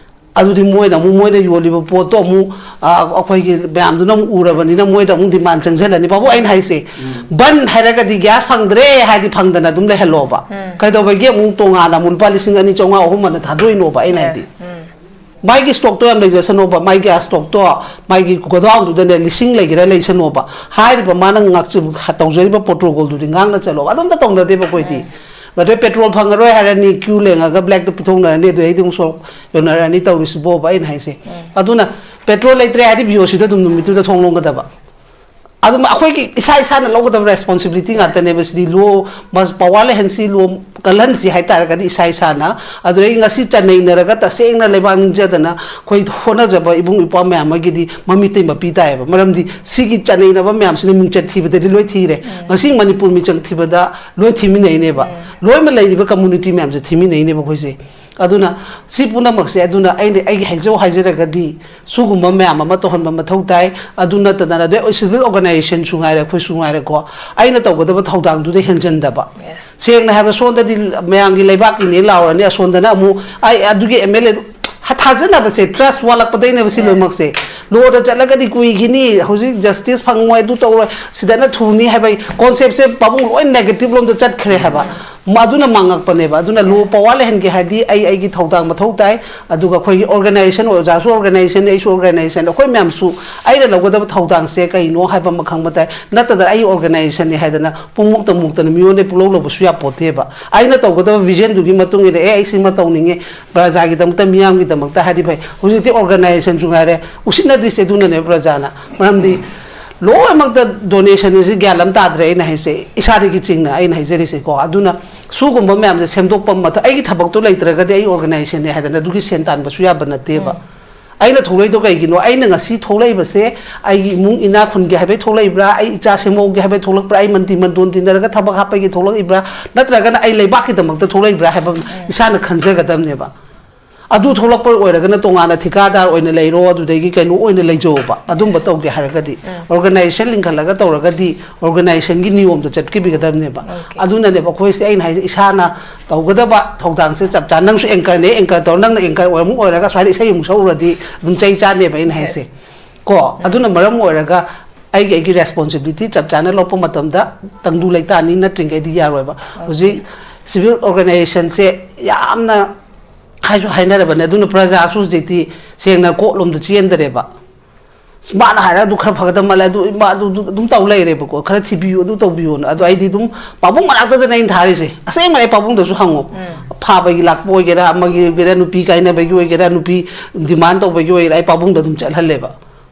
ꯑꯗꯨꯗꯤ ꯃꯣꯏꯅ ꯑꯃꯨꯛ, ꯃꯣꯏꯅ ꯌꯣꯜꯂꯤꯕ ꯄꯣꯠꯇꯣ ꯑꯃꯨꯛ, ꯑ, ꯑꯩꯈꯣꯏꯒꯤ ꯃꯌꯥꯝꯗꯨꯅ ꯑꯃꯨꯛ ꯎꯔꯕꯅꯤꯅ ꯃꯣꯏꯗ ꯑꯃꯨꯛ ꯗꯤꯃꯥꯟ ꯆꯪꯁꯤꯜꯂꯅꯤ꯫ ꯕꯥꯕꯨ, ꯑꯩꯅ ꯍꯥꯏꯁꯦ, ꯎꯝ꯫ ꯕꯟ ꯍꯥꯏꯔꯒꯗꯤ ꯒ꯭ꯌꯥꯁ ꯐꯪꯗ꯭ꯔꯦ ꯍꯥꯏꯗꯤ ꯐꯪꯗꯅ ꯑꯗꯨꯝ ꯂꯩꯍꯜꯂꯣꯕ꯫ ꯎꯝ꯫ ꯀꯩꯗꯧꯕꯒꯤ ꯑꯃꯨꯛ ꯇꯣꯉꯥꯟꯅ ꯑꯃꯨꯛ ꯂꯨꯄꯥ ꯂꯤꯁꯤꯡ ꯑꯅꯤ ꯆꯥꯝꯃꯉꯥ, ꯑꯍꯨꯝ ꯑꯅ ꯊꯥꯗꯣꯛꯏꯅꯣꯕ ꯑꯩꯅ ꯍꯥꯏꯗꯤ? ꯎꯝ꯫ ꯃꯥꯒꯤ ꯁ꯭ꯇꯣꯛꯇꯣ ꯌꯥꯝ ꯂꯩꯖꯁꯅꯣꯕ, ꯃꯥꯒꯤ ꯒ꯭ꯌꯥꯁ ꯁ꯭ꯇꯣꯛꯇꯣ, ꯃꯥꯒꯤ ꯒꯣꯗꯥꯎꯟꯗꯨꯗꯅꯦ ꯂꯤꯁꯤꯡ ꯂꯩꯒꯦꯔꯥ ꯂꯩꯁꯅꯣꯕ꯫ ꯍꯥꯏꯔꯤꯕ ꯃꯥꯅ ꯉꯥꯛꯆ-, ꯇꯧꯖꯔꯤꯕ ꯄ꯭ꯔꯣꯇꯣꯀꯣꯜꯗꯨꯗꯤ ꯉꯥꯛꯅ ꯆꯠꯂꯣꯕ꯫ ꯑꯗꯨꯝꯇ ꯇꯧꯅꯗꯦꯕ ꯑꯩꯈꯣꯏꯗꯤ꯫ ꯎꯝ꯫ ꯑꯗꯨꯗꯩ ꯄꯦꯇ꯭ꯔꯣꯜ ꯐꯪꯉꯔꯣꯏ ꯍꯥꯏꯔꯅꯤ, ꯀ꯭ꯌꯨ ꯂꯦꯡꯉꯒ ꯕ꯭ꯂꯦꯛꯇ ꯄꯤꯊꯣꯛꯅꯔꯅꯤ, ꯑꯗꯨꯗꯩꯗꯤ ꯑꯃꯨꯛ ꯁꯣꯔꯣꯛ ꯌꯣꯟꯅꯔꯅꯤ ꯇꯧꯔꯤꯁꯤꯕꯣꯕ ꯑꯩꯅ ꯍꯥꯏꯁꯦ꯫ ꯎꯝ꯫ ꯑꯗꯨꯅ ꯄꯦꯇ꯭ꯔꯣꯜ ꯂꯩꯇ꯭ꯔꯦ ꯍꯥꯏꯗꯤ ꯕꯤ ꯑꯣ ꯁꯤꯗ ꯑꯗꯨꯝ ꯅꯨꯃꯤꯠꯇꯨꯗ ꯊꯣꯡ ꯂꯣꯟꯒꯗꯕ꯫ ꯑꯗꯨꯝ ꯑꯩꯈꯣꯏꯒꯤ ꯏꯁꯥ ꯏꯁꯥꯅ ꯂꯧꯒꯗꯕ ꯔꯦꯁꯄꯣꯟꯁꯤꯕꯤꯂꯤꯇꯤ ꯉꯥꯛꯇꯅꯦꯕ ꯁꯤꯗꯤ꯫ ꯂꯣ ꯃꯁ-, ꯄꯋꯥꯔ ꯂꯩꯍꯟꯁꯤ, ꯂꯣ ꯀꯜꯍꯟꯁꯤ ꯍꯥꯏꯇꯥꯔꯒꯗꯤ ꯏꯁꯥ ꯏꯁꯥꯅ꯫ ꯑꯗꯨꯗꯒꯤ ꯉꯁꯤ ꯆꯅꯩꯅꯔꯒ ꯇꯁꯦꯡꯅ ꯂꯩꯕꯥꯛ ꯅꯤꯡꯖꯗꯅ ꯑꯩꯈꯣꯏ ꯍꯣꯠꯅꯖꯕ ꯏꯕꯨꯡ ꯏꯄ꯭ꯋꯥ ꯃꯌꯥꯝ ꯑꯃꯒꯤꯗꯤ ꯃꯃꯤꯠꯇꯩ ꯃꯄꯤ ꯇꯥꯏꯌꯦꯕ꯫ ꯃꯔꯝꯗꯤ ꯁꯤꯒꯤ ꯆꯅꯩꯅꯕ ꯃꯌꯥꯝꯁꯤꯅ ꯃꯤꯡꯆꯠ ꯊꯤꯕꯗꯗꯤ ꯂꯣꯏ ꯊꯤꯔꯦ꯫ ꯎꯝ꯫ ꯉꯁꯤ ꯃꯅꯤꯄꯨꯔ ꯃꯤꯆꯪ ꯊꯤꯕꯗ ꯂꯣꯏ ꯊꯤꯃꯤꯟꯅꯩꯅꯦꯕ꯫ ꯎꯝ꯫ ꯂꯣꯏꯅ ꯂꯩꯔꯤꯕ ꯀꯝꯃꯨꯅꯤꯇꯤ ꯃꯌꯥꯝꯁꯦ ꯊꯤꯃꯤꯟꯅꯩꯅꯦꯕ ꯑꯩꯈꯣꯏꯁꯦ꯫ ꯑꯗꯨꯅ ꯁꯤ ꯄꯨꯝꯅꯃꯛꯁꯦ, ꯑꯗꯨꯅ ꯑꯩꯅ ꯑꯩꯒꯤ ꯍꯥꯏꯖꯧ ꯍꯥꯏꯖꯔꯒꯗꯤ ꯁꯤꯒꯨꯝꯕ ꯃꯌꯥꯝ ꯑꯃ ꯇꯧꯍꯟꯕ ꯃꯊꯧ ꯇꯥꯏ꯫ ꯑꯗꯨ ꯅꯠꯇꯅ ꯑꯗꯩ civil organizationꯁꯨ ꯉꯥꯏꯔꯦ, ꯑꯩꯈꯣꯏꯁꯨ ꯉꯥꯏꯔꯦꯀꯣ, ꯑꯩꯅ ꯇꯧꯒꯗꯕ ꯊꯧꯗꯥꯡꯗꯨꯗ ꯍꯦꯟꯖꯟꯗꯕ꯫ Yes. ꯁꯦꯡꯅ ꯍꯥꯏꯕ, ꯁꯣꯝꯗꯗꯤ ꯃꯌꯥꯝꯒꯤ ꯂꯩꯕꯥꯛꯀꯤꯅꯦ ꯂꯥꯎꯔꯅꯤ, ꯑꯁꯣꯝꯗꯅ ꯑꯃꯨꯛ ꯑꯩ ꯑꯗꯨꯒꯤ ꯑꯦꯝ ꯑꯦꯜ ꯑꯦ ꯊꯥꯖꯅꯕꯁꯦ, ꯇ꯭ꯔꯁ ꯋꯥꯠꯂꯛꯄꯗꯩꯅꯦꯕ ꯁꯤ, yes, ꯂꯣꯏꯅꯃꯛꯁꯦ꯫ ꯂꯣꯗ ꯆꯠꯂꯒꯗꯤ ꯀꯨꯏꯈꯤꯅꯤ, ꯍꯧꯖꯤꯛ ꯖꯁꯇꯤꯁ ꯐꯪꯉꯣꯏ, ꯑꯗꯨ ꯇꯧꯔꯣꯏ, ꯁꯤꯗꯅ ꯊꯨꯅꯤ ꯍꯥꯏꯕ ꯀꯣꯟꯁꯦꯞꯁꯦ ꯄꯥꯕꯨꯡ ꯂꯣꯏ ꯅꯦꯒꯦꯇꯤꯚ ꯂꯣꯝꯗ ꯆꯠꯈ꯭ꯔꯦ ꯍꯥꯏꯕ꯫ ꯎꯝ꯫ ꯃ-, ꯑꯗꯨꯅ ꯃꯥꯡꯉꯛꯄꯅꯦꯕ꯫ ꯑꯗꯨꯅ ꯂꯣ ꯄꯋꯥꯔ ꯂꯩꯍꯟꯒꯦ ꯍꯥꯏꯔꯗꯤ ꯑꯩ ꯑꯩꯒꯤ ꯊꯧꯗꯥꯡ ꯃꯊꯧ ꯇꯥꯏ꯫ ꯑꯗꯨꯒ ꯑꯩꯈꯣꯏꯒꯤ organization, ꯑꯣꯖꯥꯁꯨ organizationꯅꯤ, ꯑꯩꯁꯨ organizationꯅꯤ, ꯑꯩꯈꯣꯏ ꯃꯌꯥꯝꯁꯨ ꯑꯩꯅ ꯂꯧꯒꯗꯕ ꯊꯧꯗꯥꯡꯁꯦ ꯀꯩꯅꯣ ꯍꯥꯏꯕ ꯑꯃ ꯈꯪꯕ ꯇꯥꯏ꯫ ꯅꯠꯇꯗꯅ ꯑꯩ organizationꯅꯤ ꯍꯥꯏꯗꯅ ꯄꯨꯡꯃꯨꯛꯇ ꯃꯨꯛꯇꯅ ꯃꯤꯉꯣꯟꯗ ꯄꯨꯡꯂꯧ ꯂꯧꯕꯁꯨ ꯌꯥꯄꯣꯠꯇꯦꯕ꯫ ꯑꯩꯅ ꯇꯧꯒꯗꯕ visionꯗꯨꯒꯤ ꯃꯇꯨꯡ ꯏꯟꯅ, "ꯑꯦ, ꯑꯩ ꯁꯤꯃ ꯇꯧꯅꯤꯡꯉꯦ, ꯄ꯭ꯔꯖꯥꯒꯤꯗꯃꯛꯇ, ꯃꯤꯌꯥꯝꯒꯤꯗꯃꯛꯇ" ꯍꯥꯏꯗꯤ ꯐꯩ꯫ ꯍꯧꯖꯤꯛꯇꯤ organizationꯁꯨ ꯉꯥꯏꯔꯦ, ꯎꯁꯤꯠꯅꯗ꯭ꯔꯤꯁꯦ ꯑꯗꯨꯅꯅꯦ ꯄ꯭ꯔꯖꯥꯅ꯫ ꯃꯔꯝꯗꯤ ꯂꯣꯏꯅꯃꯛꯇ ꯗꯣꯅꯦꯁꯟ ꯑꯁꯤ ꯒ꯭ꯌꯥꯟ ꯑꯃ ꯇꯥꯗ꯭ꯔꯦ꯫ ꯑꯩꯅ ꯍꯥꯏꯁꯦ ꯏꯁꯥꯗꯒꯤ ꯆꯤꯡꯅ ꯑꯩꯅ ꯍꯥꯏꯖꯔꯤꯁꯦꯀꯣ꯫ ꯑꯗꯨꯅ ꯁꯤꯒꯨꯝꯕ ꯃꯌꯥꯝꯁꯦ ꯁꯦꯝꯗꯣꯛꯄ ꯃꯊꯧ꯫ ꯑꯩꯒꯤ ꯊꯕꯛꯇꯣ ꯂꯩꯇ꯭ꯔꯒꯗꯤ ꯑꯩ ꯑꯣꯔꯒꯅꯥꯏꯖꯦꯁꯟꯅꯦ ꯍꯥꯏꯗꯅ ꯑꯗꯨꯒꯤ ꯁꯦꯟ ꯇꯥꯟꯕꯁꯨ ꯌꯥꯕ ꯅꯠꯇꯦꯕ꯫ ꯑꯩꯅ ꯊꯣꯛꯂꯛꯏꯗꯣ ꯀꯩꯒꯤꯅꯣ? ꯑꯩꯅ ꯉꯁꯤ ꯊꯣꯛꯂꯛꯏꯕꯁꯦ ꯑꯩꯒꯤ ꯏꯃꯨꯡ ꯏꯅꯥ ꯈꯨꯟꯒꯦ ꯍꯥꯏꯕꯩ ꯊꯣꯛꯂꯛꯏꯕ꯭ꯔꯥ? ꯑꯩ ꯏꯆꯥ ꯁꯦꯝꯍꯧꯒꯦ ꯍꯥꯏꯕꯩ ꯊꯣꯛꯂꯛꯄ꯭ꯔꯥ? ꯑꯩ ꯃꯟꯇꯤ ꯃꯟꯗꯣꯟ ꯇꯤꯟꯅꯔꯒ ꯊꯕꯛ ꯍꯥꯞꯄꯒꯤ ꯊꯣꯛꯂꯛꯏꯕ꯭ꯔꯥ? ꯅꯠꯇ꯭ꯔꯒꯅ ꯑꯩ ꯂꯩꯕꯥꯛꯀꯤꯗꯃꯛꯇ ꯊꯣꯛꯂꯛꯏꯕ꯭ꯔꯥ ꯍꯥꯏꯕ ꯏꯁꯥꯅ ꯈꯟꯖꯒꯗꯕꯅꯦꯕ꯫ ꯑꯗꯨ ꯊꯣꯛꯂꯛꯄ ꯑꯣꯏꯔꯒꯅ ꯇꯣꯉꯥꯟꯅ ꯊꯤꯀꯥꯗꯥꯔ ꯑꯣꯏꯅ ꯂꯩꯔꯣ, ꯑꯗꯨꯗꯒꯤ ꯀꯩꯅꯣ ꯑꯣꯏꯅ ꯂꯩꯖꯧꯕ꯫ ꯑꯗꯨꯝꯕ ꯇꯧꯒꯦ ꯍꯥꯏꯔꯒꯗꯤ ꯑꯣꯔꯒꯅꯥꯏꯖꯦꯁꯟ ꯂꯤꯡꯈꯠꯂꯒ ꯇꯧꯔꯒꯗꯤ ꯑꯣꯔꯒꯅꯥꯏꯖꯦꯁꯟꯒꯤ ꯅꯤꯌꯣꯝꯗ ꯆꯠꯈꯤꯕꯤꯒꯗꯕꯅꯦꯕ꯫ ꯑꯗꯨꯅꯅꯦꯕ ꯑꯩꯈꯣꯏꯁꯦ ꯑꯩꯅ ꯍꯥꯏꯁꯦ ꯏꯁꯥꯅ ꯇꯧꯒꯗꯕ ꯊꯧꯗꯥꯡꯁꯦ ꯆꯞ ꯆꯥ꯫ ꯅꯪꯁꯨ ꯑꯦꯡꯀꯔꯅꯦ, ꯑꯦꯡꯀꯔ ꯇꯧꯔ ꯅꯪꯅ ꯑꯦꯡꯀꯔ ꯑꯣꯏꯔꯝ ꯑꯣꯏꯔꯒ ꯁꯨꯃꯥꯏꯅ ꯏꯁꯩ ꯑꯃꯨꯛ ꯁꯛꯎꯔꯗꯤ ꯑꯗꯨꯝ ꯆꯩ ꯆꯥꯅꯦꯕ ꯑꯩꯅ ꯍꯥꯏꯁꯦ꯫ ꯀꯣ ꯑꯗꯨꯅ ꯃꯔꯝ ꯑꯣꯏꯔꯒ ꯑꯩꯒꯤ ꯑꯩꯒꯤ ꯔꯦꯁꯄꯣꯟꯁꯤꯕꯤꯂꯤꯇꯤ ꯆꯞ ꯆꯥꯅ ꯂꯧꯔꯛꯄ ꯃꯇꯝꯗ ꯇꯪꯗꯨ ꯂꯩꯇꯥꯅꯤ, ꯅꯠꯇ꯭ꯔꯤꯉꯩꯗꯤ ꯌꯥꯔꯣꯏꯕ꯫ ꯍꯧꯖꯤꯛ ꯁꯤꯚꯤꯜ ꯑꯣꯔꯒꯅꯥꯏꯖꯦꯁꯟꯁꯦ ꯌꯥꯝꯅ ꯍꯥꯏꯁꯨ ꯍꯥꯏꯅꯔꯕꯅꯦ꯫ ꯑꯗꯨꯅ ꯄ꯭ꯔꯖꯥꯁꯨ ꯍꯧꯖꯤꯛꯇꯤ ꯁꯦꯡꯅ ꯀꯣꯔꯠꯂꯣꯝꯗ ꯆꯦꯟꯗꯔꯦꯕ꯫ ꯑꯁ, ꯃꯥꯅ ꯍꯥꯏꯔ ꯑꯗꯨ ꯈꯔ ꯐꯒꯗꯕ ꯃꯥꯜꯂꯦ, ꯑꯗꯨ ꯃꯥ ꯑꯗꯨ ꯑꯗꯨ ꯑꯗꯨꯝ ꯇꯧ ꯂꯩꯔꯦꯕꯀꯣ꯫ ꯈꯔ ꯊꯤꯕꯤꯌꯨ, ꯑꯗꯨ ꯇꯧꯕꯤꯌꯨꯅ꯫ ꯑꯗꯣ ꯑꯩꯗꯤ ꯑꯗꯨꯝ ꯄꯥꯕꯨꯡ ꯃꯅꯥꯛꯇꯗꯅ ꯑꯩꯅ ꯊꯥꯔꯤꯁꯦ꯫ ꯑꯁꯦꯡꯕꯅꯦ, ꯑꯩ ꯄꯥꯕꯨꯡꯗꯁꯨ ꯍꯪꯉꯣ꯫ ꯐꯥꯕꯒꯤ ꯂꯥꯛꯄ ꯑꯣꯏꯒꯦꯔꯥ, ꯑꯃꯒꯤ ꯑꯣꯏꯒꯦꯔꯥ, ꯅꯨꯄꯤ ꯀꯥꯏꯅꯕꯒꯤ ꯑꯣꯏꯒꯦꯔꯥ, ꯅꯨꯄꯤ ꯗꯤꯃꯥꯟ ꯇꯧꯕꯒꯤ ꯑꯣꯏꯒꯦꯔꯥ, ꯑꯩ ꯄꯥꯕꯨꯡꯗ ꯑꯗꯨꯝ ꯆꯠꯍꯜꯂꯦꯕ꯫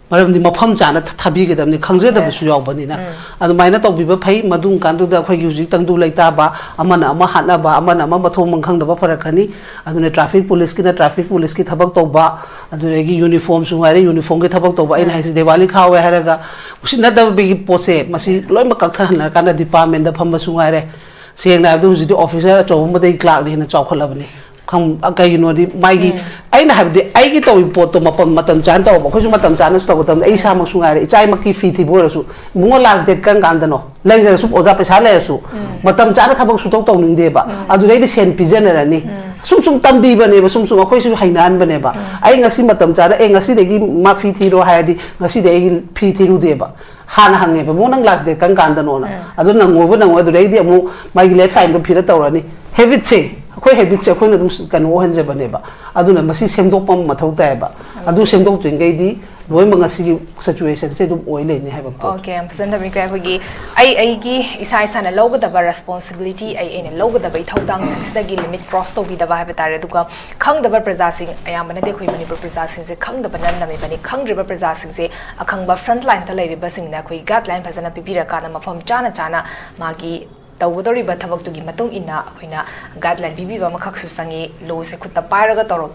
ꯃꯔꯝꯗꯤ ꯃꯐꯝ ꯆꯥꯅ ꯊ- ꯊꯥꯕꯤꯒꯗꯕꯅꯤ, ꯈꯪꯖꯗꯕꯁꯨ ꯌꯥꯎꯕꯅꯤꯅ꯫ ꯑꯗꯨꯃꯥꯏꯅ ꯇꯧꯕꯤꯕ ꯐꯩ꯫ ꯃꯗꯨꯝ ꯀꯥꯟꯗꯨꯗ ꯑꯩꯈꯣꯏꯒꯤ ꯍꯧꯖꯤꯛ ꯇꯪꯗꯨ ꯂꯩꯇꯥꯕ, ꯑꯃꯅ ꯑꯃ ꯍꯥꯠꯅꯕ, ꯑꯃꯅ ꯑꯃ ꯃꯊꯣꯡ ꯃꯔꯝ ꯈꯪꯗꯕ ꯐꯔꯛꯀꯅꯤ꯫ ꯑꯗꯨꯅ ꯇ꯭ꯔꯥꯐꯤꯛ ꯄꯨꯂꯤꯁꯀꯤꯅ ꯇ꯭ꯔꯥꯐꯤꯛ ꯄꯨꯂꯤꯁꯀꯤ ꯊꯕꯛ ꯇꯧꯕ, ꯑꯗꯨꯗꯒꯤ ꯌꯨꯅꯤꯐꯣꯔꯝꯁꯨ ꯉꯥꯏꯔꯦ, ꯌꯨꯅꯤꯐꯣꯔꯝꯒꯤ ꯊꯕꯛ ꯇꯧꯕ꯫ ꯑꯩꯅ ꯍꯥꯏꯁꯦ ꯗꯤꯋꯥꯂꯤ ꯈꯥꯎꯋꯦ ꯍꯥꯏꯔꯒ ꯎꯁꯤꯠꯅꯗꯕꯒꯤ ꯄꯣꯠꯁꯦ, ꯃꯁꯤ ꯂꯣꯏꯅꯃꯛ ꯀꯛꯊꯍꯟꯅꯔꯀꯥꯟꯗ ꯗꯤꯄꯥꯔꯠꯃꯦꯟꯗ ꯐꯝꯕꯁꯨ ꯉꯥꯏꯔꯦ꯫ ꯁꯦꯡꯅ ꯍꯥꯏꯕꯗ ꯍꯧꯖꯤꯛꯇꯤ ꯑꯣꯐꯤꯁꯔ ꯑꯆꯧꯕ ꯑꯃꯗꯒꯤ ꯀ꯭ꯂꯥꯔꯛꯅ ꯍꯦꯟꯅ ꯆꯥꯎꯈꯠꯂꯕꯅꯤ꯫ ꯈꯪ-, ꯀꯩꯒꯤꯅꯣꯗꯤ ꯃꯥꯒꯤ, ꯑꯩꯅ ꯍꯥꯏꯕꯗꯤ ꯑꯩꯒꯤ ꯇꯧꯔꯤꯕ ꯄꯣꯠꯇꯣ ꯃꯄꯝ-, ꯃꯇꯝ ꯆꯥꯅ ꯇꯧꯔꯕ, ꯑꯩꯈꯣꯏꯁꯨ ꯃꯇꯝ ꯆꯥꯅꯁꯨ ꯇꯧꯒꯗꯕꯅꯤ꯫ ꯑꯩ ꯏꯁꯥꯃꯛꯁꯨ ꯉꯥꯏꯔꯦ, ꯏꯆꯥꯃꯛꯀꯤ ꯐꯤ ꯊꯤꯕ ꯑꯣꯏꯔꯁꯨ, "ꯏꯕꯨꯡꯉꯣ, ꯂꯥꯁ ꯗꯦꯠ ꯀꯔꯝ ꯀꯥꯟꯗꯅꯣ?" ꯂꯩꯔꯁꯨ, ꯑꯣꯖꯥ ꯄꯩꯁꯥ ꯂꯩꯔꯁꯨ ꯃꯇꯝ ꯆꯥꯅ ꯊꯕꯛ ꯁꯨꯇꯧ ꯇꯧꯅꯤꯡꯗꯦꯕ꯫ ꯑꯗꯨꯗꯩꯗꯤ ꯁꯦꯟ ꯄꯤꯖꯅꯔꯅꯤ꯫ ꯁꯨꯝ ꯁꯨꯝ ꯇꯝꯕꯤꯕꯅꯦꯕ, ꯁꯨꯝ ꯁꯨꯝ ꯑꯩꯈꯣꯏꯁꯨ ꯍꯩꯅꯍꯟꯕꯅꯦꯕ꯫ ꯑꯩ ꯉꯁꯤ ꯃꯇꯝ ꯆꯥꯅ, "ꯑꯦ, ꯉꯁꯤꯗꯒꯤ ꯃꯥ ꯐꯤ ꯊꯤꯔꯣ" ꯍꯥꯏꯔꯗꯤ ꯉꯁꯤꯗꯤ ꯑꯩꯒꯤ ꯐꯤ ꯊꯤꯔꯨꯗꯦꯕ꯫ ꯍꯥꯟꯅ ꯍꯪꯉꯦꯕ, "ꯏꯕꯨꯡꯉꯣ, ꯅꯪ ꯂꯥꯁ ꯗꯦꯠ ꯀꯔꯝ ꯀꯥꯟꯗꯅꯣꯅ?" ꯑꯗꯨ ꯅꯪꯉꯣꯏꯕ ꯅꯪꯉꯣꯏ, ꯑꯗꯨꯗꯩꯗꯤ ꯑꯃꯨꯛ ꯃꯥꯒꯤ ꯂꯦꯠ ꯐꯥꯏꯟꯗꯣ ꯐꯤꯗ ꯇꯧꯔꯅꯤ꯫ ꯍꯦꯕꯤꯠꯁꯦ ꯑꯩꯈꯣꯏ ꯍꯦꯕꯤꯠꯁꯦ ꯑꯩꯈꯣꯏꯅ ꯑꯗꯨꯝ ꯀꯩꯅꯣ ꯑꯣꯏꯍꯟꯖꯕꯅꯦꯕ꯫ ꯑꯗꯨꯅ ꯃꯁꯤ ꯁꯦꯝꯗꯣꯛꯄ ꯑꯃ ꯃꯊꯧ ꯇꯥꯏꯌꯦꯕ꯫ ꯑꯗꯨ ꯁꯦꯝꯗꯣꯛꯇ꯭ꯔꯤꯉꯩꯗꯤ ꯂꯣꯏꯅꯃꯛ ꯉꯁꯤꯒꯤ ꯁꯤꯆꯨꯋꯦꯁꯟꯁꯦ ꯑꯗꯨꯝ ꯑꯣꯏ ꯂꯩꯅꯤ ꯍꯥꯏꯕ ꯄꯣꯠ꯫ ꯑꯣꯀꯦ, ꯌꯥꯝ ꯐꯖꯅ ꯊꯝꯕꯤꯈ꯭ꯔꯦ꯫ ꯑꯩꯈꯣꯏꯒꯤ ꯑꯩ ꯑꯩꯒꯤ ꯏꯁꯥ ꯏꯁꯥꯅ ꯂꯧꯒꯗꯕ ꯔꯦꯁꯄꯣꯟꯁꯤꯕꯤꯂꯤꯇꯤ, ꯑꯩ ꯑꯩꯅ ꯂꯧꯒꯗꯕ ꯏꯊꯧꯗꯥꯡꯁꯤꯡꯁꯤꯗꯒꯤ ꯂꯤꯃꯤꯠ ꯀ꯭ꯔꯣꯁ ꯇꯧꯕꯤꯗꯕ ꯍꯥꯏꯕ ꯇꯥꯔꯦ꯫ ꯑꯗꯨꯒ ꯈꯪꯗꯕ ꯄ꯭ꯔꯖꯥꯁꯤꯡ, ꯑꯌꯥꯝꯕꯅꯗꯤ ꯑꯩꯈꯣꯏ ꯃꯅꯤꯄꯨꯔ ꯄ꯭ꯔꯖꯥꯁꯤꯡꯁꯦ ꯈꯪꯗꯕꯅ ꯅꯝꯃꯤꯕꯅꯤ꯫ ꯈꯪꯗ꯭ꯔꯤꯕ ꯄ꯭ꯔꯖꯥꯁꯤꯡꯁꯦ ꯑꯈꯪꯕ ꯐ꯭ꯔꯟꯠ ꯂꯥꯏꯟꯗ ꯂꯩꯔꯤꯕꯁꯤꯡꯅ ꯑꯩꯈꯣꯏ ꯒꯥꯏꯗꯂꯥꯏꯟ ꯐꯖꯅ ꯄꯤꯕꯤꯔꯀꯥꯟꯗ ꯃꯐꯝ ꯆꯥꯅ ꯆꯥꯅ ꯃꯥꯒꯤ ꯇꯧꯒꯗꯧꯔꯤꯕ ꯊꯕꯛꯇꯨꯒꯤ ꯃꯇꯨꯡ ꯏꯟꯅ ꯑꯩꯈꯣꯏꯅ ꯒꯥꯏꯗꯂꯥꯏꯟ ꯄꯤꯕꯤꯕ ꯑꯃꯈꯛꯁꯨ ꯆꯪꯉꯤ꯫ ꯂꯣꯁꯦ ꯈꯨꯠꯇ ꯄꯥꯏꯔꯒ ꯇꯧꯔꯛ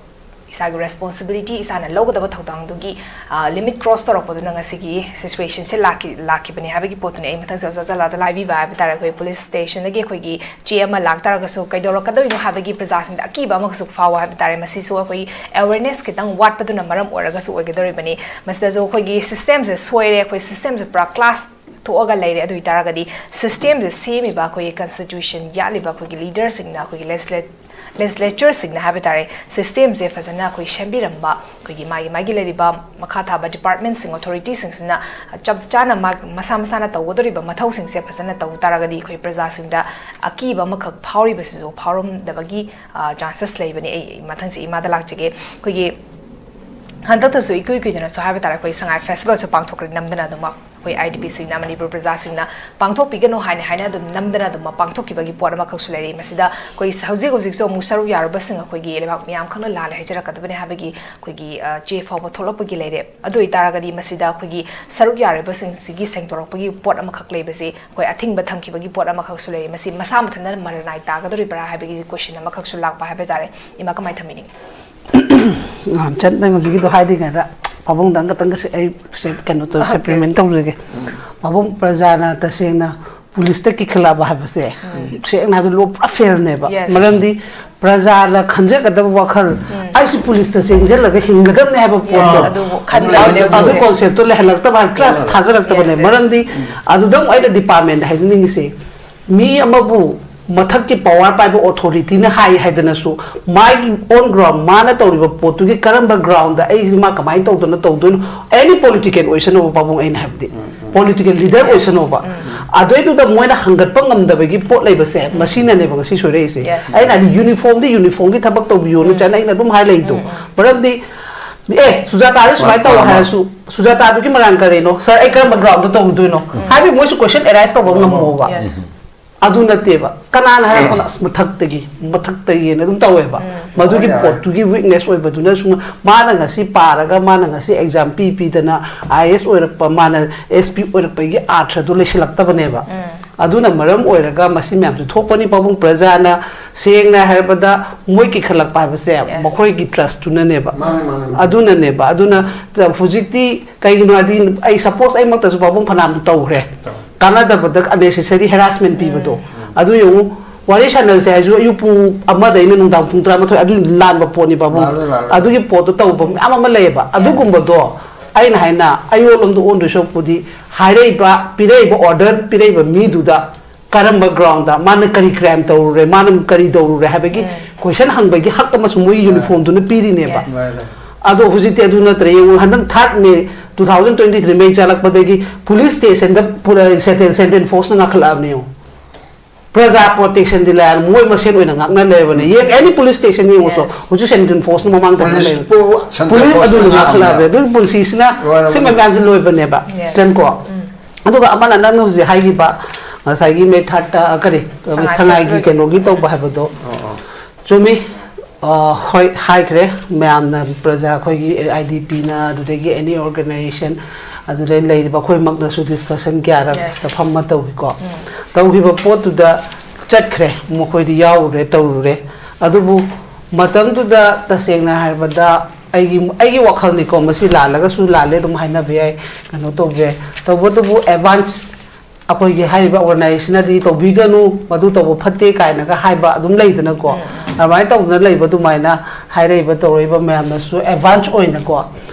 ꯏꯁꯥꯒꯤ ꯔꯦꯁꯄꯣꯟꯁꯤꯕꯤꯂꯤꯇꯤ, ꯏꯁꯥꯅ ꯂꯧꯒꯗꯕ ꯊꯧꯗꯥꯡꯗꯨꯒꯤ ꯂꯤꯃꯤꯠ ꯀ꯭ꯔꯣꯁ ꯇꯧꯔꯛꯄꯗꯨꯅ ꯉꯁꯤꯒꯤ ꯁꯤꯆꯨꯋꯦꯁꯟꯁꯦ ꯂꯥꯛꯈꯤ ꯂꯥꯛꯈꯤꯕꯅꯦ ꯍꯥꯏꯕꯒꯤ ꯄꯣꯠꯇꯨꯅꯦ ꯑꯩ ꯃꯊꯪꯁꯦ ꯑꯣꯖꯥ ꯖꯂꯥꯗ ꯂꯥꯏꯕꯤꯕ ꯍꯥꯏꯕ ꯇꯥꯔꯦ꯫ ꯑꯩꯈꯣꯏ ꯄꯨꯂꯤꯁ ꯁ꯭ꯇꯦꯁꯟꯗꯒꯤ ꯑꯩꯈꯣꯏꯒꯤ ꯆꯦ ꯑꯃ ꯂꯥꯛꯇꯥꯔꯒꯁꯨ ꯀꯩꯗꯧꯔꯛꯀꯗꯣꯏꯅꯣ ꯍꯥꯏꯕꯒꯤ ꯄ꯭ꯔꯖꯥꯁꯤꯡꯗ ꯑꯀꯤꯕ ꯑꯃꯈꯛꯁꯨ ꯐꯥꯎꯕ ꯍꯥꯏꯕ ꯇꯥꯔꯦ꯫ ꯃꯁꯤꯁꯨ ꯑꯩꯈꯣꯏ ꯑꯦꯋꯦꯔꯅꯦꯁ ꯈꯤꯇꯪ ꯋꯥꯠꯄꯗꯨꯅ ꯃꯔꯝ ꯑꯣꯏꯔꯒꯁꯨ ꯑꯣꯏꯒꯗꯧꯔꯤꯕꯅꯤ꯫ ꯃꯁꯤꯗꯁꯨ ꯑꯩꯈꯣꯏꯒꯤ ꯁꯤꯁꯇꯦꯝꯁꯦ ꯁꯣꯏꯔꯦ, ꯑꯩꯈꯣꯏ ꯁꯤꯁꯇꯦꯝꯁꯦ ꯄꯨꯔꯥ ꯀ꯭ꯂꯥꯁ ꯊꯣꯛꯑꯒ ꯂꯩꯔꯦ꯫ ꯑꯗꯨ ꯑꯣꯏꯇꯥꯔꯒꯗꯤ ꯁꯤꯁꯇꯦꯝꯁꯦ ꯁꯦꯝꯃꯤꯕ ꯑꯩꯈꯣꯏꯒꯤ ꯀꯟꯁꯇꯤꯇ꯭ꯌꯨꯁꯟ ꯌꯥꯠꯂꯤꯕ ꯑꯩꯈꯣꯏꯒꯤ ꯂꯤꯗꯔꯁꯤꯡꯅ, ꯑꯩꯈꯣꯏꯒꯤ ꯂꯦꯖꯤꯁꯂꯦꯠ ꯂꯦꯖꯤꯁꯂꯦꯆꯔꯁꯤꯡꯅ ꯍꯥꯏꯕ ꯇꯥꯔꯦ, ꯁꯤꯁꯇꯦꯝꯁꯦ ꯐꯖꯅ ꯑꯩꯈꯣꯏ ꯁꯦꯝꯕꯤꯔꯝꯕ, ꯑꯩꯈꯣꯏꯒꯤ ꯃꯥꯒꯤ ꯃꯥꯒꯤ ꯂꯩꯔꯤꯕ ꯃꯈꯥ ꯊꯥꯕ ꯗꯤꯄꯥꯔꯠꯃꯦꯟꯁꯤꯡ, ꯑꯣꯊꯣꯔꯤꯇꯤꯁꯤꯡꯁꯤꯅ ꯆꯞ ꯆꯥꯅ ꯃꯥ- ꯃꯁꯥ ꯃꯁꯥꯅ ꯇꯧꯒꯗꯧꯔꯤꯕ ꯃꯊꯧꯁꯤꯡꯁꯦ ꯐꯖꯅ ꯇꯧ ꯇꯥꯔꯒꯗꯤ ꯑꯩꯈꯣꯏ ꯄ꯭ꯔꯖꯥꯁꯤꯡꯗ ꯑꯀꯤꯕ ꯑꯃꯈꯛ ꯐꯥꯎꯔꯤꯕꯁꯤꯁꯨ ꯐꯥꯎꯔꯝꯗꯕꯒꯤ ꯆꯥꯟꯁꯦꯁ ꯂꯩꯕꯅꯤ꯫ ꯑꯩ ꯃꯊꯪꯁꯦ ꯏꯃꯥꯗ ꯂꯥꯛꯆꯒꯦ꯫ ꯑꯩꯈꯣꯏꯒꯤ ꯍꯟꯗꯛꯇꯁꯨ ꯏꯀꯨꯏ ꯀꯨꯏꯗꯅꯁꯨ ꯍꯥꯏꯕ ꯇꯥꯔꯦ, ꯑꯩꯈꯣꯏ ꯁꯉꯥꯏ ꯐꯦꯁꯇꯤꯚꯦꯜꯁꯨ ꯄꯥꯡꯊꯣꯛꯈ꯭ꯔꯦ, ꯅꯝꯗꯅ ꯑꯗꯨꯃꯛ ꯑꯩꯈꯣꯏ ꯑꯥꯏ ꯗꯤ ꯄꯤꯁꯤꯡꯅ, ꯃꯅꯤꯄꯨꯔ ꯄ꯭ꯔꯖꯥꯁꯤꯡꯅ ꯄꯥꯡꯊꯣꯛꯄꯤꯒꯅꯨ ꯍꯥꯏꯅ ꯍꯥꯏꯅ ꯑꯗꯨꯝ ꯅꯝꯗꯅ ꯑꯗꯨꯝ ꯄꯥꯡꯊꯣꯛꯈꯤꯕꯒꯤ ꯄꯣꯠ ꯑꯃꯈꯛꯁꯨ ꯂꯩꯔꯤ꯫ ꯃꯁꯤꯗ ꯑꯩꯈꯣꯏ ꯍꯧꯖꯤꯛ ꯍꯧꯖꯤꯛꯁꯨ ꯑꯃꯨꯛ ꯁꯔꯨꯛ ꯌꯥꯔꯨꯕꯁꯤꯡ ꯑꯩꯈꯣꯏꯒꯤ ꯂꯩꯕꯥꯛ ꯃꯤꯌꯥꯝ ꯈꯪꯅ ꯂꯥꯜꯂꯦ ꯍꯥꯏꯖꯔꯛꯀꯗꯕꯅꯤ ꯍꯥꯏꯕꯒꯤ ꯑꯩꯈꯣꯏꯒꯤ, ꯑ, ꯆꯦ ꯐꯥꯎꯕ ꯊꯣꯛꯂꯛꯄꯒꯤ ꯂꯩꯔꯦ꯫ ꯑꯗꯨ ꯑꯣꯏꯇꯥꯔꯒꯗꯤ ꯃꯁꯤꯗ ꯑꯩꯈꯣꯏꯒꯤ ꯁꯔꯨꯛ ꯌꯥꯔꯤꯕꯁꯤꯡꯁꯤꯒꯤ ꯁꯦꯡꯗꯣꯔꯛꯄꯒꯤ ꯄꯣꯠ ꯑꯃꯈꯛ ꯂꯩꯕꯁꯤ ꯑꯩꯈꯣꯏ ꯑꯊꯤꯡꯕ ꯊꯝꯈꯤꯕꯒꯤ ꯄꯣꯠ ꯑꯃꯈꯛꯁꯨ ꯂꯩꯔꯤ꯫ ꯃꯁꯤ ꯃꯁꯥ ꯃꯊꯟꯇ ꯃꯔꯅꯥꯏ ꯇꯥꯒꯗꯧꯔꯤꯕ꯭ꯔꯥ ꯍꯥꯏꯕꯒꯤ ꯀꯣꯏꯁꯟ ꯑꯃꯈꯛꯁꯨ ꯂꯥꯛꯄ ꯍꯥꯏꯕ ꯇꯥꯔꯦ꯫ ꯏꯃꯥ, ꯀꯃꯥꯏꯅ ꯊꯝꯕꯤꯅꯤꯡꯉꯤ? ꯉꯥꯟꯆꯟ, ꯅꯪ ꯍꯧꯖꯤꯛꯀꯤꯗꯣ ꯍꯥꯏꯗ꯭ꯔꯤꯉꯩꯗ ꯄꯥꯕꯨꯡꯗꯪ ꯈꯇꯪꯒ ꯑꯩ ꯁꯦ-, ꯀꯩꯅꯣ ꯇꯧ, Okay. ꯁꯄ꯭ꯂꯤꯃꯦꯟ ꯇꯧꯖꯒꯦ꯫ ꯄꯥꯕꯨꯡ, ꯄ꯭ꯔꯖꯥꯅ ꯇꯁꯦꯡꯅ ꯄꯨꯂꯤꯁꯇ ꯀꯤꯈꯠꯂꯛꯑꯕ ꯍꯥꯏꯕꯁꯦ, ꯁꯦꯡꯅ ꯍꯥꯏꯕꯗ ꯂꯣ ꯄꯨꯔꯥ ꯐꯦꯜꯅꯦꯕ꯫ Yes. ꯃꯔꯝꯗꯤ ꯄ꯭ꯔꯖꯥꯅ ꯈꯟꯖꯒꯗꯕ ꯋꯥꯈꯜ, ꯑꯩꯁꯨ ꯄꯨꯂꯤꯁꯇ ꯆꯦꯟꯁꯤꯜꯂꯒ ꯍꯤꯡꯒꯗꯕꯅꯦ ꯍꯥꯏꯕ ꯄꯣꯠꯇꯣ, ꯑꯗꯨꯕꯨ ꯈꯟꯗꯕꯅꯦ ꯑꯗꯨ ꯍꯧꯖꯤꯛꯁꯦ꯫ ꯀꯣꯟꯁꯦꯞꯇꯣ ꯂꯩꯍꯜꯂꯛꯇꯕ ꯍꯥꯏꯕ, ꯇ꯭ꯔꯁ ꯊꯥꯖꯔꯛꯇꯕꯅꯦ꯫ Yes, yes. ꯃꯔꯝꯗꯤ ꯑꯗꯨꯗ ꯑꯃꯨꯛ ꯑꯩꯅ ꯗꯤꯄꯥꯔꯠꯃꯦꯟꯗ ꯍꯥꯏꯅꯤꯡꯉꯤꯁꯦ, ꯃꯤ ꯑꯃꯕꯨ ꯃꯊꯛꯀꯤ ꯄꯋꯥꯔ ꯄꯥꯏꯕ ꯑꯣꯊꯣꯔꯤꯇꯤꯅ ꯍꯥꯏ ꯍꯥꯏꯗꯅꯁꯨ, ꯃꯥꯒꯤ ꯑꯣꯟ ꯒ꯭ꯔꯥꯎꯟ, ꯃꯥꯅ ꯇꯧꯔꯤꯕ ꯄꯣꯠꯇꯨꯒꯤ ꯀꯔꯝꯕ ꯒ꯭ꯔꯥꯎꯟꯗ ꯑꯩꯁꯤ ꯃꯥ ꯀꯃꯥꯏꯅ ꯇꯧꯗꯅ ꯇꯧꯗꯣꯏꯅꯣ, ꯑꯦꯅꯤ ꯄꯣꯂꯤꯇꯤꯀꯦꯜ ꯑꯣꯏꯁꯅꯨꯕ, ꯄꯥꯕꯨꯡ, ꯑꯩꯅ ꯍꯥꯏꯕꯗꯤ ꯄꯣꯂꯤꯇꯤꯀꯦꯜ ꯂꯤꯗꯔ ꯑꯣꯏꯁꯅꯨꯕ, ꯑꯗꯨꯏꯗꯨꯗ ꯃꯣꯏꯅ ꯍꯪꯒꯠꯄ ꯉꯝꯗꯕꯒꯤ ꯄꯣꯠ ꯂꯩꯕꯁꯦ, ꯃꯁꯤꯅꯗꯤ ꯌꯨꯅꯤꯐꯣꯔꯝꯗꯤ ꯌꯨꯅꯤꯐꯣꯔꯝꯒꯤ ꯊꯕꯛ ꯇꯧꯕꯤꯌꯣꯅ ꯆꯠꯅ ꯑꯩꯅ ꯑꯗꯨꯝ ꯍꯥꯏ ꯂꯩꯗꯣ꯫ ꯃꯔꯝꯗꯤ, ꯑꯦ, ꯁꯨꯖꯥꯇꯥꯗ ꯁꯨꯃꯥꯏꯅ ꯇꯧ ꯍꯥꯏꯔꯁꯨ, ꯁꯨꯖꯥꯇꯥꯗꯨꯒꯤ ꯃꯔꯥꯟ ꯀꯔꯤꯅꯣ ꯁꯥꯔ, ꯑꯩ ꯀꯔꯝꯕ ꯒ꯭ꯔꯥꯎꯟꯗ ꯇꯧꯔꯨꯗꯣꯏꯅꯣ? ꯍꯥꯏꯕꯗꯤ ꯃꯣꯏꯁꯨ ꯀꯣꯏꯁꯟ ꯑꯦꯔꯥꯏꯁ ꯇꯧꯕ ꯉꯝꯃꯣꯕ꯫ ꯑꯗꯨ ꯅꯠꯇꯦꯕ꯫ ꯀꯅꯥꯅ ꯍꯥꯏꯔꯛꯄꯅꯣ? "ꯑꯁ, ꯃꯊꯛꯇꯒꯤ, ꯃꯊꯛꯇꯒꯤ" ꯑꯅ ꯑꯗꯨꯝ ꯇꯧꯋꯦꯕ꯫ ꯃꯗꯨꯒꯤ ꯄꯣꯠꯇꯨꯒꯤ ꯋꯤꯛꯅꯦꯁ ꯑꯣꯏꯕꯗꯨꯅ ꯁꯨꯝ, ꯃꯥꯅ ꯉꯁꯤ ꯄꯥꯔꯒ, ꯃꯥꯅ ꯉꯁꯤ ꯑꯦꯛꯖꯥꯝ ꯄꯤ ꯄꯤꯗꯅ ꯑꯥꯏ ꯑꯦꯁ ꯑꯣꯏꯔꯛꯄ, ꯃꯥꯅ ꯑꯦꯁ ꯄꯤ ꯑꯣꯏꯔꯛꯄꯒꯤ ꯑꯥꯔꯊꯗꯨ ꯂꯩꯁꯤꯜꯂꯛꯇꯕꯅꯦꯕ꯫ ꯑꯗꯨꯅ ꯃꯔꯝ ꯑꯣꯏꯔꯒ ꯃꯁꯤ ꯃꯌꯥꯝꯁꯨ ꯊꯣꯛꯄꯅꯤ꯫ ꯄꯥꯕꯨꯡ, ꯄ꯭ꯔꯖꯥꯅ ꯁꯦꯡꯅ ꯍꯥꯏꯔꯕꯗ ꯃꯣꯏ ꯀꯤꯈꯠꯂꯛꯄ ꯍꯥꯏꯕꯁꯦ ꯃꯈꯣꯏꯒꯤ ꯇ꯭ꯔꯁꯇꯨꯅꯅꯦꯕ꯫ ꯑꯗꯨꯅꯅꯦꯕ꯫ ꯑꯗꯨꯅ ꯍꯧꯖꯤꯛꯇꯤ ꯀꯩꯒꯤꯅꯣ ꯍꯥꯏꯗꯤ, ꯑꯩ ꯁꯄꯣꯁ ꯑꯩꯃꯛꯇꯁꯨ ꯄꯥꯕꯨꯡ ꯐꯅꯌꯥꯝ ꯇꯧꯈ꯭ꯔꯦ꯫ ꯀꯥꯟꯅꯗꯕꯗ unnecessary harassment ꯄꯤꯕꯗꯣ꯫ ꯑꯗꯨ ꯌꯦꯡꯉꯨ, ꯋꯥꯔꯤ ꯁꯥꯟꯅꯁꯦ ꯍꯥꯏꯁꯨ ꯑꯌꯨꯛ ꯄꯨꯡ ꯑꯃꯗꯩꯅ ꯅꯨꯡꯗꯥꯡ ꯄꯨꯡ ꯇꯔꯥꯃꯥꯊꯣꯏ, ꯑꯗꯨ ꯂꯥꯟꯕ ꯄꯣꯠꯅꯤ ꯄꯥꯕꯨꯡ꯫ ꯃꯥꯅꯦ, ꯃꯥꯅꯦ꯫ ꯑꯗꯨꯒꯤ ꯄꯣꯠꯇꯣ ꯇꯧꯕ ꯃꯌꯥꯝ ꯑꯃ ꯂꯩꯌꯦꯕ꯫ ꯑꯗꯨꯒꯨꯝꯕꯗꯣ ꯑꯩꯅ ꯍꯥꯏꯅ ꯑꯩꯔꯣꯝꯗ ꯑꯣꯟꯗꯣꯏ ꯁꯔꯨꯛꯄꯨꯗꯤ ꯍꯥꯏꯔꯛꯏꯕ, ꯄꯤꯔꯛꯏꯕ ꯑꯣꯔꯗꯔ ꯄꯤꯔꯛꯏꯕ ꯃꯤꯗꯨꯗ ꯀꯔꯝꯕ ꯒ꯭ꯔꯥꯎꯟꯗ ꯃꯥꯅ ꯀꯔꯤ ꯀ꯭ꯔꯥꯏꯝ ꯇꯧꯔꯨꯔꯦ, ꯃꯥꯅ ꯀꯔꯤ ꯇꯧꯔꯨꯔꯦ ꯍꯥꯏꯕꯒꯤ ꯀꯣꯏꯁꯟ ꯍꯪꯕꯒꯤ ꯍꯛ ꯑꯃꯁꯨ ꯃꯣꯏꯒꯤ ꯌꯨꯅꯤꯐꯣꯔꯝꯗꯨꯅ ꯄꯤꯔꯤꯅꯦꯕ꯫ ꯑꯗꯣ ꯍꯧꯖꯤꯛꯇꯤ ꯑꯗꯨ ꯅꯠꯇ꯭ꯔꯦ꯫ ꯌꯦꯡꯉꯨ, ꯍꯟꯗꯛ third May two thousand twenty three ꯃꯩ ꯆꯥꯂꯛꯄꯗꯒꯤ ꯄꯨꯂꯤꯁ ꯁ꯭ꯇꯦꯁꯟꯗ ꯄꯨꯔ-, ꯁꯦꯟꯇ꯭ꯔꯦꯜ, ꯁꯦꯟꯇ꯭ꯔꯦꯜ ꯐꯣꯔꯁꯅ ꯉꯥꯈꯠꯂꯛꯑꯕꯅꯦ ꯌꯦꯡꯉꯨ꯫ ꯄ꯭ꯔꯖꯥ ꯄ꯭ꯔꯣꯇꯦꯛꯁꯟꯗꯤ ꯂꯩꯔꯦ, ꯃꯣꯏ ꯃꯁꯦꯟ ꯑꯣꯏꯅ ꯉꯥꯛꯅ ꯂꯩꯔꯕꯅꯦ꯫ ꯌꯦꯡ, ꯑꯦꯅꯤ ꯄꯨꯂꯤꯁ ꯁ꯭ꯇꯦꯁꯟ ꯌꯦꯡꯉꯨꯁꯨ, ꯍꯧꯖꯤꯛ ꯁꯦꯟꯇ꯭ꯔꯦꯜ ꯐꯣꯔꯁꯅ ꯃꯃꯥꯡꯗ ꯉꯥꯛꯅ ꯂꯩꯔꯦ꯫ ꯄꯨꯂꯤꯁ ꯑꯗꯨꯅ ꯉꯥꯛꯈꯠꯂꯛꯑꯕꯅꯦ꯫ ꯑꯗꯨ ꯄꯨꯟꯁꯤꯁꯤꯅ ꯁꯤꯒꯨꯝꯕ ꯃꯌꯥꯝꯁꯦ ꯂꯣꯏꯕꯅꯦꯕ꯫ ꯀꯣ꯫ ꯑꯗꯨꯒ ꯑꯃꯅ ꯅꯪꯅ ꯍꯧꯖꯤꯛ ꯍꯥꯏꯈꯤꯕ ꯉꯁꯥꯏꯒꯤ ꯃꯦ ꯊꯥꯔꯠꯇ, ꯀꯔꯤ, ꯁꯉꯥꯏ ꯁꯉꯥꯏꯒꯤ ꯐꯦꯁꯇꯤꯚꯦꯜ꯫ ꯀꯩꯅꯣꯒꯤ ꯇꯧꯕ ꯍꯥꯏꯕꯗꯣ꯫ ꯆꯨꯝꯃꯤ꯫ ꯑ, ꯍꯣꯏ, ꯍꯥꯏꯈ꯭ꯔꯦ꯫ ꯃꯌꯥꯝꯅ, ꯄ꯭ꯔꯖꯥ, ꯑꯩꯈꯣꯏꯒꯤ ꯑꯥꯏ ꯗꯤ ꯄꯤꯅ, ꯑꯗꯨꯗꯒꯤ ꯑꯦꯅꯤ ꯑꯣꯔꯒꯅꯥꯏꯖꯦꯁꯟ, ꯑꯗꯨꯗ ꯂꯩꯔꯤꯕ ꯑꯩꯈꯣꯏꯃꯛꯅꯁꯨ ꯗꯤꯁꯀꯁꯟ ꯀꯌꯥꯔꯛ ꯐꯝꯃ ꯇꯧꯈꯤꯀꯣ꯫ ꯇꯧꯈꯤꯕ ꯄꯣꯠꯇꯨꯗ ꯆꯠꯈ꯭ꯔꯦ, ꯃꯈꯣꯏꯗꯤ ꯌꯥꯎꯔꯨꯔꯦ, ꯇꯧꯔꯨꯔꯦ꯫ ꯑꯗꯨꯕꯨ ꯃꯇꯝꯗꯨꯗ ꯇꯁꯦꯡꯅ ꯍꯥꯏꯔꯕꯗ ꯑꯩꯒꯤ, ꯑꯩꯒꯤ ꯋꯥꯈꯜꯅꯤꯀꯣ, ꯃꯁꯤ ꯂꯥꯜꯂꯒꯁꯨ ꯂꯥꯜꯂꯦ ꯑꯗꯨꯝ ꯍꯥꯏꯅꯕ ꯌꯥꯏ, ꯀꯩꯅꯣ ꯇꯧꯕ ꯌꯥꯏ꯫ ꯇꯧꯕꯇꯕꯨ ꯑꯦꯗꯚꯥꯟꯁ ꯑꯩꯈꯣꯏꯒꯤ ꯍꯥꯏꯔꯤꯕ ꯑꯣꯔꯒꯅꯥꯏꯖꯦꯁꯟꯅꯗꯤ "ꯇꯧꯕꯤꯒꯅꯨ, ꯃꯗꯨ ꯇꯧꯕ ꯐꯠꯇꯦ" ꯀꯥꯏꯅꯒ ꯍꯥꯏꯕ ꯑꯗꯨꯝ ꯂꯩꯗꯅꯀꯣ꯫ ꯑꯗꯨꯃꯥꯏꯅ ꯇꯧꯗꯅ ꯂꯩꯕ ꯑꯗꯨꯃꯥꯏꯅ ꯍꯥꯏꯔꯛꯏꯕ ꯇꯧꯔꯛꯏꯕ ꯃꯌꯥꯝꯅꯁꯨ ꯑꯦꯗꯚꯥꯟꯁ ꯑꯣꯏꯅꯀꯣ,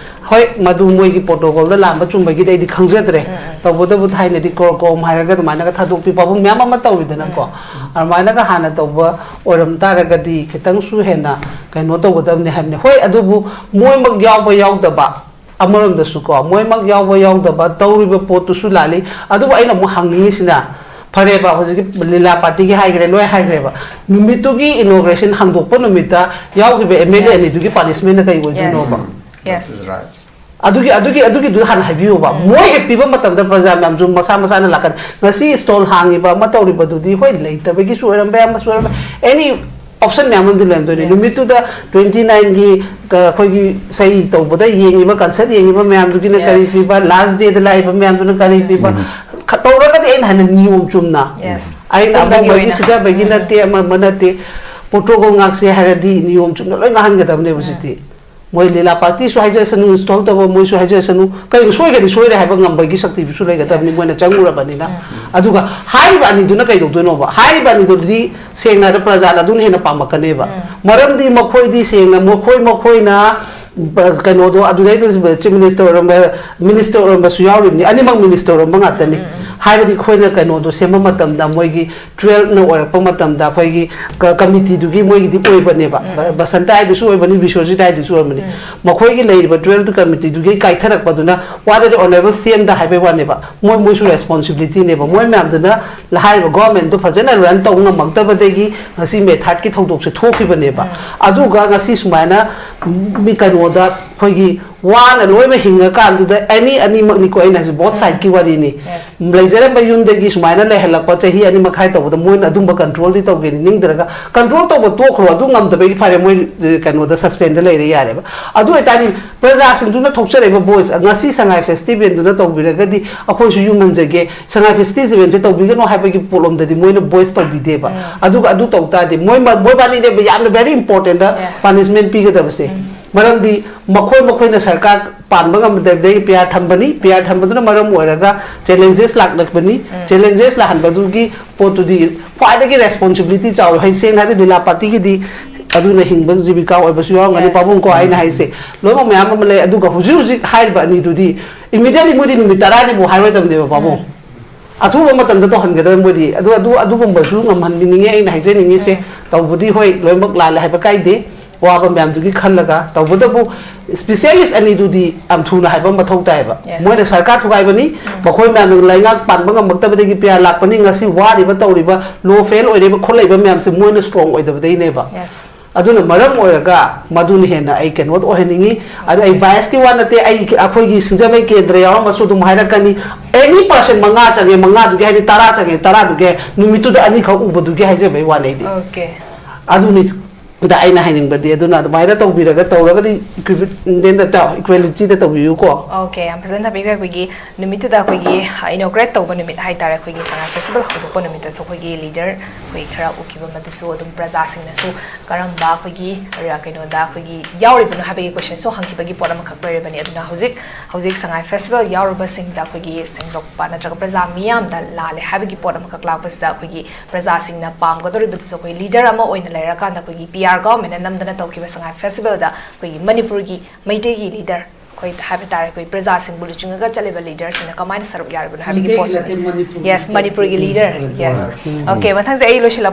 ꯍꯣꯏ, ꯃꯗꯨ ꯃꯣꯏꯒꯤ ꯄ꯭ꯔꯣꯇꯣꯀꯣꯜꯗ ꯂꯥꯟꯕ ꯆꯨꯝꯕꯒꯤꯗꯤ ꯑꯩꯗꯤ ꯈꯪꯖꯗ꯭ꯔꯦ꯫ ꯎꯝ, ꯎꯝ꯫ ꯇꯧꯕꯇꯕꯨ ꯊꯥꯏꯅꯗꯤ ꯀꯣꯔ ꯀꯣꯝ ꯍꯥꯏꯔꯒ ꯑꯗꯨꯃꯥꯏꯅꯒ ꯊꯥꯗꯣꯛꯄꯤ ꯄꯥꯕꯨꯡ ꯃꯌꯥꯝ ꯑꯃ ꯇꯧꯔꯤꯗꯅꯀꯣ꯫ ꯎꯝ꯫ ꯑꯗꯨꯃꯥꯏꯅꯒ ꯍꯥꯟꯅ ꯇꯧꯕ ꯑꯣꯏꯔꯝ ꯇꯥꯔꯒꯗꯤ ꯈꯤꯇꯪꯁꯨ ꯍꯦꯟꯅ ꯀꯩꯅꯣ ꯇꯧꯒꯗꯕꯅꯤ ꯍꯥꯏꯕꯅꯤ꯫ ꯍꯣꯏ, ꯑꯗꯨꯕꯨ ꯃꯣꯏꯃꯛ ꯌꯥꯎꯕ ꯌꯥꯎꯗꯕ, ꯑꯃꯔꯣꯝꯗꯁꯨꯀꯣ, ꯃꯣꯏꯃꯛ ꯌꯥꯎꯕ ꯌꯥꯎꯗꯕ ꯇꯧꯔꯤꯕ ꯄꯣꯠꯇꯨꯁꯨ ꯂꯥꯜꯂꯤ꯫ ꯑꯗꯨꯕꯨ ꯑꯩꯅ ꯑꯃꯨꯛ ꯍꯪꯅꯤꯡꯉꯤꯁꯤꯅ, ꯐꯔꯦꯕ, ꯍꯧꯖꯤꯛꯀꯤ ꯂꯤꯂꯥ ꯄꯥꯔꯇꯤꯒꯤ ꯍꯥꯏꯈ꯭ꯔꯦ, ꯂꯣꯏ ꯍꯥꯏꯈ꯭ꯔꯦꯕ, ꯅꯨꯃꯤꯠꯇꯨꯒꯤ ꯏꯅꯣꯒ꯭ꯔꯦꯁꯟ ꯍꯥꯡꯗꯣꯛꯄ ꯅꯨꯃꯤꯠꯇ ꯌꯥꯎꯈꯤꯕ ꯑꯦꯝ ꯑꯦꯜ ꯑꯦ Yes. ꯑꯅꯤꯗꯨꯒꯤ ꯄꯥꯅꯤꯁꯃꯦꯟꯅ ꯀꯩ ꯑꯣꯏꯗꯣꯏꯅꯣꯕ? Yes. Yes. That is right. ꯑꯗꯨꯒꯤ ꯑꯗꯨꯒꯤ ꯑꯗꯨꯒꯤꯗꯨ ꯍꯥꯟꯅ ꯍꯥꯏꯕꯤꯌꯨꯕ꯫ ꯎꯝ꯫ ꯃꯣꯏ ꯍꯦꯛ ꯄꯤꯕ ꯃꯇꯝꯗ ꯄ꯭ꯔꯖꯥ ꯃꯌꯥꯝꯁꯨ ꯃꯁꯥ ꯃꯁꯥꯅ ꯂꯥꯛꯀꯅꯤ꯫ ꯉꯁꯤ ꯁ꯭ꯇꯣꯜ ꯍꯥꯡꯉꯤꯕ ꯑꯃ ꯇꯧꯔꯤꯕꯗꯨꯗꯤ, ꯍꯣꯏ, ꯂꯩꯇꯕꯒꯤꯁꯨ ꯑꯣꯏꯔꯝꯕ ꯌꯥꯏ, ꯑꯃꯁꯨ ꯑꯣꯏꯔꯝꯕ ꯌꯥꯏ꯫ ꯑꯦꯅꯤ ꯑꯣꯞꯁꯟ ꯃꯌꯥꯝ ꯑꯃꯗꯤ ꯂꯩꯔꯝꯗꯣꯏꯅꯦ꯫ Yes. ꯅꯨꯃꯤꯠꯇꯨꯗ ꯇ꯭ꯋꯦꯟꯇꯤ ꯅꯥꯏꯟꯒꯤ, ꯑ, ꯑꯩꯈꯣꯏꯒꯤ ꯏꯁꯩ ꯇꯧꯕꯗ ꯌꯦꯡꯉꯤꯕ, ꯀꯟꯁꯔꯠ ꯌꯦꯡꯉꯤꯕ ꯃꯌꯥꯝꯗꯨꯒꯤꯅ ꯀꯔꯤ Yes. ꯄꯤꯕ, ꯂꯥꯁ ꯗꯦꯗ ꯂꯥꯛꯏꯕ ꯃꯌꯥꯝꯗꯨꯅ ꯀꯔꯤ ꯎꯝ꯫ ꯄꯤꯕ, ꯎꯝ꯫ ꯈ-, ꯇꯧꯔꯒꯗꯤ ꯑꯩꯅ ꯍꯥꯏꯅ ꯅꯤꯌꯣꯝ ꯆꯨꯝꯅ꯫ Yes. ꯑꯩꯅ ꯄꯨꯟꯕꯒꯤ ꯑꯃ ꯑꯣꯏꯒꯤ ꯑꯣꯏꯅ꯫ ꯁꯤꯗꯕꯒꯤ ꯎꯝ꯫ ꯅꯠꯇꯦ, ꯑꯃ ꯑꯃ ꯅꯠꯇꯦ, ꯄ꯭ꯔꯣꯇꯣꯀꯣꯜ ꯉꯥꯛꯁꯦ ꯍꯥꯏꯔꯗꯤ ꯅꯤꯌꯣꯝ ꯆꯨꯝꯅ ꯂꯣꯏ ꯉꯥꯡꯍꯟꯒꯗꯕꯅꯦꯕ ꯎꯝ꯫ ꯍꯧꯖꯤꯛꯇꯤ꯫ ꯃꯣꯏ ꯂꯤꯂꯥ ꯄꯥꯔꯇꯤꯁꯨ ꯍꯥꯏꯖꯔꯁꯅꯨ, ꯏꯟꯁꯇꯣꯜ ꯇꯧꯕ ꯃꯣꯏꯁꯨ ꯍꯥꯏꯖꯔꯁꯅꯨ, ꯀꯩꯅꯣ ꯁꯣꯏꯒꯗꯤ ꯁꯣꯏꯔꯦ ꯍꯥꯏꯕ ꯉꯝꯕꯒꯤ ꯁꯛꯇꯤꯗꯨꯁꯨ ꯂꯩꯒꯗꯕꯅꯤ, Yes. ꯃꯣꯏꯅ ꯆꯪꯉꯨꯔꯕꯅꯤꯅ꯫ ꯎꯝ꯫ ꯑꯗꯨꯒ ꯍꯥꯏꯔꯤꯕ ꯑꯅꯤꯗꯨꯅ ꯀꯩꯗꯧꯗꯣꯏꯅꯣꯕ? ꯍꯥꯏꯔꯤꯕ ꯑꯅꯤꯗꯨꯗꯤ ꯁꯦꯡꯅ ꯍꯥꯏꯔꯕꯗ ꯄ꯭ꯔꯖꯥꯅ ꯑꯗꯨꯅ ꯍꯦꯟꯅ ꯄꯥꯝꯃꯛꯀꯅꯦꯕ꯫ ꯎꯝ꯫ ꯃꯔꯝꯗꯤ ꯃꯈꯣꯏꯗꯤ ꯁꯦꯡꯅ ꯃꯈꯣꯏ ꯃꯈꯣꯏꯅ, ꯕ-, ꯀꯩꯅꯣꯗꯣ ꯑꯗꯨꯗꯩꯗ ꯆꯤꯐ ꯃꯤꯅꯤꯁꯇꯔ ꯑꯣꯏꯔꯝꯕ, ꯃꯤꯅꯤꯁꯇꯔ ꯑꯣꯏꯔꯝꯕꯁꯨ ꯌꯥꯎꯔꯤꯕꯅꯤ, ꯑꯅꯤꯃꯛ ꯃꯤꯅꯤꯁꯇꯔ ꯑꯣꯏꯔꯝꯕ ꯉꯥꯛꯇꯅꯤ꯫ ꯎꯝ, ꯎꯝ, ꯎꯝ꯫ ꯍꯥꯏꯕꯗꯤ ꯑꯩꯈꯣꯏꯅ ꯀꯩꯅꯣꯗꯣ ꯁꯦꯝꯕ ꯃꯇꯝꯗ ꯃꯣꯏꯒꯤ ꯇꯨꯋꯦꯜꯐꯅ ꯑꯣꯏꯔꯛꯄ ꯃꯇꯝꯗ ꯑꯩꯈꯣꯏꯒꯤ ꯀ-, ꯀꯃꯤꯇꯤꯗꯨꯒꯤ ꯃꯣꯏꯒꯤꯗꯤ ꯑꯣꯏꯕꯅꯦꯕ꯫ ꯎꯝ꯫ ꯕ-, ꯕꯁꯟꯇ ꯍꯥꯏꯗꯨꯁꯨ ꯑꯣꯏꯕꯅꯤ, ꯕꯤꯁ꯭ꯋꯖꯤꯠ ꯍꯥꯏꯗꯨꯁꯨ ꯑꯣꯏꯕꯅꯤ꯫ ꯎꯝ꯫ ꯃꯈꯣꯏꯒꯤ ꯂꯩꯔꯤꯕ ꯇꯨꯋꯦꯜꯐ ꯀꯃꯤꯇꯤꯗꯨꯒꯤ ꯀꯥꯏꯊꯔꯛꯄꯗꯨꯅ ꯋꯥꯗꯗꯤ ꯑꯣꯅꯔꯦꯕꯜ ꯁꯤ ꯑꯦꯝꯗ ꯍꯥꯏꯕꯩ ꯋꯥꯅꯦꯕ꯫ ꯃꯣꯏ, ꯃꯣꯏꯁꯨ ꯔꯦꯁꯄꯣꯟꯁꯤꯕꯤꯂꯤꯇꯤꯅꯦꯕ꯫ ꯃꯣꯏ ꯃꯌꯥꯝꯗꯨꯅ ꯍꯥꯏꯔꯤꯕ ꯒꯣꯚꯔꯟꯃꯦꯟꯠꯇꯨ ꯐꯖꯅ ꯔꯟ ꯇꯧꯕ ꯉꯝꯃꯛꯇꯕꯗꯒꯤ ꯉꯁꯤ ꯃꯦꯊꯥꯠꯀꯤ ꯊꯧꯗꯣꯛꯁꯦ ꯊꯣꯛꯈꯤꯕꯅꯦꯕ꯫ ꯎꯝ꯫ ꯑꯗꯨꯒ ꯉꯁꯤ ꯁꯨꯃꯥꯏꯅ ꯃꯤ ꯀꯩꯅꯣꯗ ꯑꯩꯈꯣꯏꯒꯤ ꯋꯥꯅ ꯂꯣꯏꯅ ꯍꯤꯡꯉꯀꯥꯟꯗꯨꯗ ꯑꯦꯅꯤ ꯑꯅꯤꯃꯛꯅꯤꯀꯣ, ꯑꯩꯅ ꯍꯥꯏꯁꯦ ꯕꯣꯠ ꯎꯝ꯫ ꯁꯥꯏꯗꯀꯤ ꯋꯥꯔꯤꯅꯤ꯫ Yes. ꯂꯩꯖꯔꯝꯕ ꯌꯨꯝꯗꯒꯤ ꯁꯨꯃꯥꯏꯅ ꯂꯩꯍꯜꯂꯛꯄ ꯆꯍꯤ ꯑꯅꯤ ꯃꯈꯥꯏ ꯇꯧꯕꯗ ꯃꯣꯏꯅ ꯑꯗꯨꯝꯕ ꯀꯟꯇ꯭ꯔꯣꯜꯗꯤ ꯇꯧꯒꯦꯅꯤ ꯅꯤꯡꯗ꯭ꯔꯒ, ꯀꯟꯇ꯭ꯔꯣꯜ ꯇꯧꯕ ꯇꯣꯛꯈ꯭ꯔꯣ, ꯑꯗꯨ ꯉꯝꯗꯕꯒꯤ ꯐꯔꯦ, ꯃꯣꯏ, ꯑ, ꯀꯩꯅꯣꯗ ꯁꯁꯄꯦꯟꯗ ꯂꯩꯔꯦ ꯌꯥꯔꯦꯕ꯫ ꯑꯗꯨ ꯑꯣꯏꯇꯥꯔꯗꯤ ꯄ꯭ꯔꯖꯥꯁꯤꯡꯗꯨꯅ ꯊꯣꯛꯆꯔꯛꯏꯕ ꯚꯣꯏꯁ, ꯉꯁꯤ ꯁꯉꯥꯏ ꯐꯦꯁꯇꯤꯚꯦꯜꯗꯨꯅ ꯇꯧꯕꯤꯔꯒꯗꯤ ꯑꯩꯈꯣꯏꯁꯨ ꯌꯨꯝ ꯍꯟꯖꯒꯦ, ꯁꯉꯥꯏ ꯐꯦꯁꯇꯤꯚꯦꯜꯁꯦ ꯇꯧꯕꯤꯒꯅꯨ ꯍꯥꯏꯕꯒꯤ ꯄꯣꯠꯂꯣꯝꯗꯗꯤ ꯃꯣꯏꯅ ꯚꯣꯏꯁ ꯇꯧꯕꯤꯗꯦꯕ꯫ ꯎꯝ꯫ ꯑꯗꯨꯒ ꯑꯗꯨ ꯇꯧ ꯇꯥꯔꯗꯤ ꯃꯣꯏ ꯃ-, ꯃꯣꯏꯕꯥꯅꯤꯅꯦꯕ ꯌꯥꯝꯅ very important Yes. ꯄꯥꯅꯤꯁꯃꯦꯟ ꯄꯤꯒꯗꯕꯁꯦ꯫ ꯎꯝ꯫ ꯃꯔꯝꯗꯤ ꯃꯈꯣꯏ ꯃꯈꯣꯏꯅ ꯁꯔꯀꯥꯔ ꯄꯥꯟꯕ ꯉꯝꯗꯕꯗꯒꯤ ꯄꯤ ꯑꯥꯔ ꯊꯝꯕꯅꯤ, ꯄꯤ ꯑꯥꯔ ꯊꯝꯕꯗꯨꯅ ꯃꯔꯝ ꯑꯣꯏꯔꯒ ꯆꯦꯂꯦꯟꯖꯦꯁ ꯂꯥꯛꯂꯛꯄꯅꯤ꯫ ꯎꯝ꯫ ꯆꯦꯂꯦꯟꯖꯦꯁ ꯂꯥꯛꯍꯟꯕꯗꯨꯒꯤ ꯄꯣꯠꯇꯨꯗꯤ ꯈ꯭ꯋꯥꯏꯗꯒꯤ ꯔꯦꯁꯄꯣꯟꯁꯤꯕꯤꯂꯤꯇꯤ ꯆꯥꯎꯋꯤ꯫ ꯍꯥꯏꯗꯤ ꯁꯦꯡꯅ ꯍꯥꯏꯔꯗꯤ ꯂꯤꯂꯥ ꯄꯥꯔꯇꯤꯒꯤꯗꯤ ꯑꯗꯨꯅ ꯍꯤꯡꯕ ꯖꯤꯕꯤꯀꯥ ꯑꯣꯏꯕꯁꯨ ꯌꯥꯎꯔꯝꯒꯅꯤ, Yes. ꯄꯥꯕꯨꯡ ꯀꯣ꯫ ꯑꯩꯅ ꯍꯥꯏꯁꯦ ꯂꯣꯏꯅꯃꯛ ꯃꯌꯥꯝ ꯑꯃ ꯂꯩ꯫ ꯑꯗꯨꯒ ꯍꯧꯖꯤꯛ ꯍꯧꯖꯤꯛ ꯍꯥꯏꯔꯤꯕ ꯑꯅꯤꯗꯨꯗꯤ immediately ꯃꯣꯏꯗꯤ ꯅꯨꯃꯤꯠ ꯇꯔꯥꯅꯤꯃꯨꯛ ꯍꯥꯏꯔꯣꯏꯗꯕꯅꯦꯕ, ꯄꯥꯕꯨꯡ꯫ ꯑꯊꯨꯕ ꯃꯇꯝꯗ ꯇꯧꯍꯟꯒꯗꯕ ꯃꯣꯏꯗꯤ꯫ ꯑꯗꯨ ꯑꯗꯨ ꯑꯗꯨꯒꯨꯝꯕꯁꯨ ꯉꯝꯍꯟꯕꯤꯅꯤꯡꯉꯦ꯫ ꯑꯩꯅ ꯍꯥꯏꯖꯅꯤꯡꯉꯤꯁꯦ, ꯇꯧꯕꯗꯤ ꯍꯣꯏ, ꯂꯣꯏꯅꯃꯛ ꯂꯥꯜꯂꯦ ꯍꯥꯏꯕ ꯀꯥꯏꯗꯦ, ꯋꯥꯕ ꯃꯌꯥꯝꯗꯨꯒꯤ ꯈꯜꯂꯒ꯫ ꯇꯧꯕꯇꯕꯨ specialist ꯑꯅꯤꯗꯨꯗꯤ ꯌꯥꯝ ꯊꯨꯅ ꯍꯥꯏꯕ ꯑꯃ ꯃꯊꯧ ꯇꯥꯏꯌꯦꯕ꯫ Yes. ꯃꯣꯏꯅ ꯁꯔꯀꯥꯔ ꯊꯨꯒꯥꯏꯕꯅꯤ, ꯃꯈꯣꯏ ꯃꯌꯥꯝꯅ ꯂꯩꯉꯥꯛ ꯄꯥꯟꯕ ꯉꯝꯃꯛꯇꯕꯗꯒꯤ ꯄꯤꯌꯥꯔ ꯂꯥꯛꯄꯅꯤ꯫ ꯉꯁꯤ ꯋꯥꯔꯤꯕ, ꯇꯧꯔꯤꯕ, ꯂꯣ ꯐꯦꯜ ꯑꯣꯏꯔꯤꯕ, ꯈꯣꯠꯂꯛꯏꯕ ꯃꯌꯥꯝꯁꯦ ꯃꯣꯏꯅ ꯁ꯭ꯇꯔꯣꯡ ꯑꯣꯏꯗꯕꯗꯩꯅꯦꯕ꯫ Yes. ꯑꯗꯨꯅ ꯃꯔꯝ ꯑꯣꯏꯔꯒ ꯃꯗꯨꯅ ꯍꯦꯟꯅ ꯑꯩ ꯀꯩꯅꯣ ꯑꯣꯏꯍꯟꯅꯤꯡꯉꯤ꯫ ꯑꯗꯨ ꯑꯩ ꯕꯥꯏꯁꯀꯤ ꯋꯥ ꯅꯠꯇꯦ, ꯑꯩ ꯑꯩꯈꯣꯏꯒꯤ ꯁꯤꯡꯖꯃꯩ ꯀꯦꯟꯗ꯭ꯔ ꯌꯥꯎꯔꯝꯃꯁꯨ ꯑꯗꯨꯝ ꯍꯥꯏꯔꯛꯀꯅꯤ꯫ Any person ꯃꯉꯥ ꯆꯪꯉꯦ, ꯃꯉꯥꯗꯨꯒꯤ ꯍꯥꯏꯗꯤ ꯇꯔꯥ ꯆꯪꯉꯦ, ꯇꯔꯥꯗꯨꯒꯤ ꯅꯨꯃꯤꯠꯇꯨꯗ ꯑꯅꯤꯈꯛ ꯎꯕꯗꯨꯒꯤ ꯍꯥꯏꯖꯕꯩ ꯋꯥꯅꯤ ꯑꯩꯗꯤ꯫ Okay. ꯑꯗꯨꯅꯤ꯫ ꯑꯗ ꯑꯩꯅ ꯍꯥꯏꯅꯤꯡꯕꯗꯤ ꯑꯗꯨꯅ ꯑꯗꯨꯃꯥꯏꯅ ꯇꯧꯕꯤꯔꯒ ꯇꯧꯔꯒꯗꯤ equivalent ꯇ, equality ꯗ ꯇꯧꯕꯤꯌꯨꯀꯣ꯫ Okay, ꯌꯥꯝ ꯐꯖꯅ ꯊꯝꯕꯤꯈ꯭ꯔꯦ꯫ ꯑꯩꯈꯣꯏꯒꯤ ꯅꯨꯃꯤꯠꯇꯨꯗ ꯑꯩꯈꯣꯏꯒꯤ inaugurate ꯇꯧꯕ ꯅꯨꯃꯤꯠ ꯍꯥꯏꯇꯥꯔꯦ, ꯑꯩꯈꯣꯏꯒꯤ ꯁꯉꯥꯏ festival ꯍꯧꯗꯣꯛꯄ ꯅꯨꯃꯤꯠꯇꯁꯨ ꯑꯩꯈꯣꯏꯒꯤ leader ꯑꯩꯈꯣꯏ ꯈꯔ ꯎꯈꯤꯕ, ꯃꯗꯨꯁꯨ ꯑꯗꯨꯝ ꯄ꯭ꯔꯖꯥꯁꯤꯡꯅꯁꯨ ꯀꯔꯝꯕ ꯑꯩꯈꯣꯏꯒꯤ ꯀꯩꯅꯣꯗ ꯑꯩꯈꯣꯏꯒꯤ ꯌꯥꯎꯔꯤꯕꯅꯣ ꯍꯥꯏꯕꯒꯤ question ꯁꯨ ꯍꯪꯈꯤꯕꯒꯤ ꯄꯣꯠ ꯑꯃꯈꯛ ꯂꯩꯔꯕꯅꯤ꯫ ꯑꯗꯨꯅ ꯍꯧꯖꯤꯛ ꯍꯧꯖꯤꯛ ꯁꯉꯥꯏ festival ꯌꯥꯎꯔꯨꯕꯁꯤꯡꯗ ꯑꯩꯈꯣꯏꯒꯤ ꯁꯦꯡꯗꯣꯛꯄ ꯅꯠꯇ꯭ꯔꯒ ꯄ꯭ꯔꯖꯥ ꯃꯤꯌꯥꯝꯗ ꯂꯥꯜꯂꯦ ꯍꯥꯏꯕꯒꯤ ꯄꯣꯠ ꯑꯃꯈꯛ ꯂꯥꯛꯄꯁꯤꯗ ꯑꯩꯈꯣꯏꯒꯤ ꯄ꯭ꯔꯖꯥꯁꯤꯡꯅ ꯄꯥꯝꯒꯗꯧꯔꯤꯕꯗꯨꯁꯨ ꯑꯩꯈꯣꯏ leader ꯑꯃ ꯑꯣꯏꯅ ꯂꯩꯔꯀꯥꯟꯗ ꯑꯩꯈꯣꯏꯒꯤ P R government ꯅ ꯅꯝꯗꯅ ꯇꯧꯈꯤꯕ ꯁꯉꯥꯏ festival ꯗ ꯑꯩꯈꯣꯏꯒꯤ ꯃꯅꯤꯄꯨꯔꯒꯤ ꯃꯩꯇꯩꯒꯤ leader ꯑꯩꯈꯣꯏ ꯍꯥꯏꯕ ꯇꯥꯔꯦ, ꯑꯩꯈꯣꯏ ꯄ꯭ꯔꯖꯥꯁꯤꯡꯕꯨ ꯂꯨꯆꯤꯡꯉꯒ ꯆꯠꯂꯤꯕ leader ꯁꯤꯡꯅ ꯀꯃꯥꯏꯅ ꯁꯔꯨꯛ ꯌꯥꯔꯤꯕꯅꯣ ꯍꯥꯏꯕꯒꯤ ꯃꯩꯇꯩꯒꯤ ꯄꯣꯠꯁꯤꯅꯤ꯫ ꯅꯠꯇꯦ, ꯃꯅꯤꯄꯨꯔꯒꯤ Yes, ꯃꯅꯤꯄꯨꯔꯒꯤ leader꯫ Yes꯫ ꯎꯝ꯫ Okay, ꯃꯊꯪꯁꯦ ꯑꯩ ꯂꯣꯏꯁꯤꯜꯂꯛ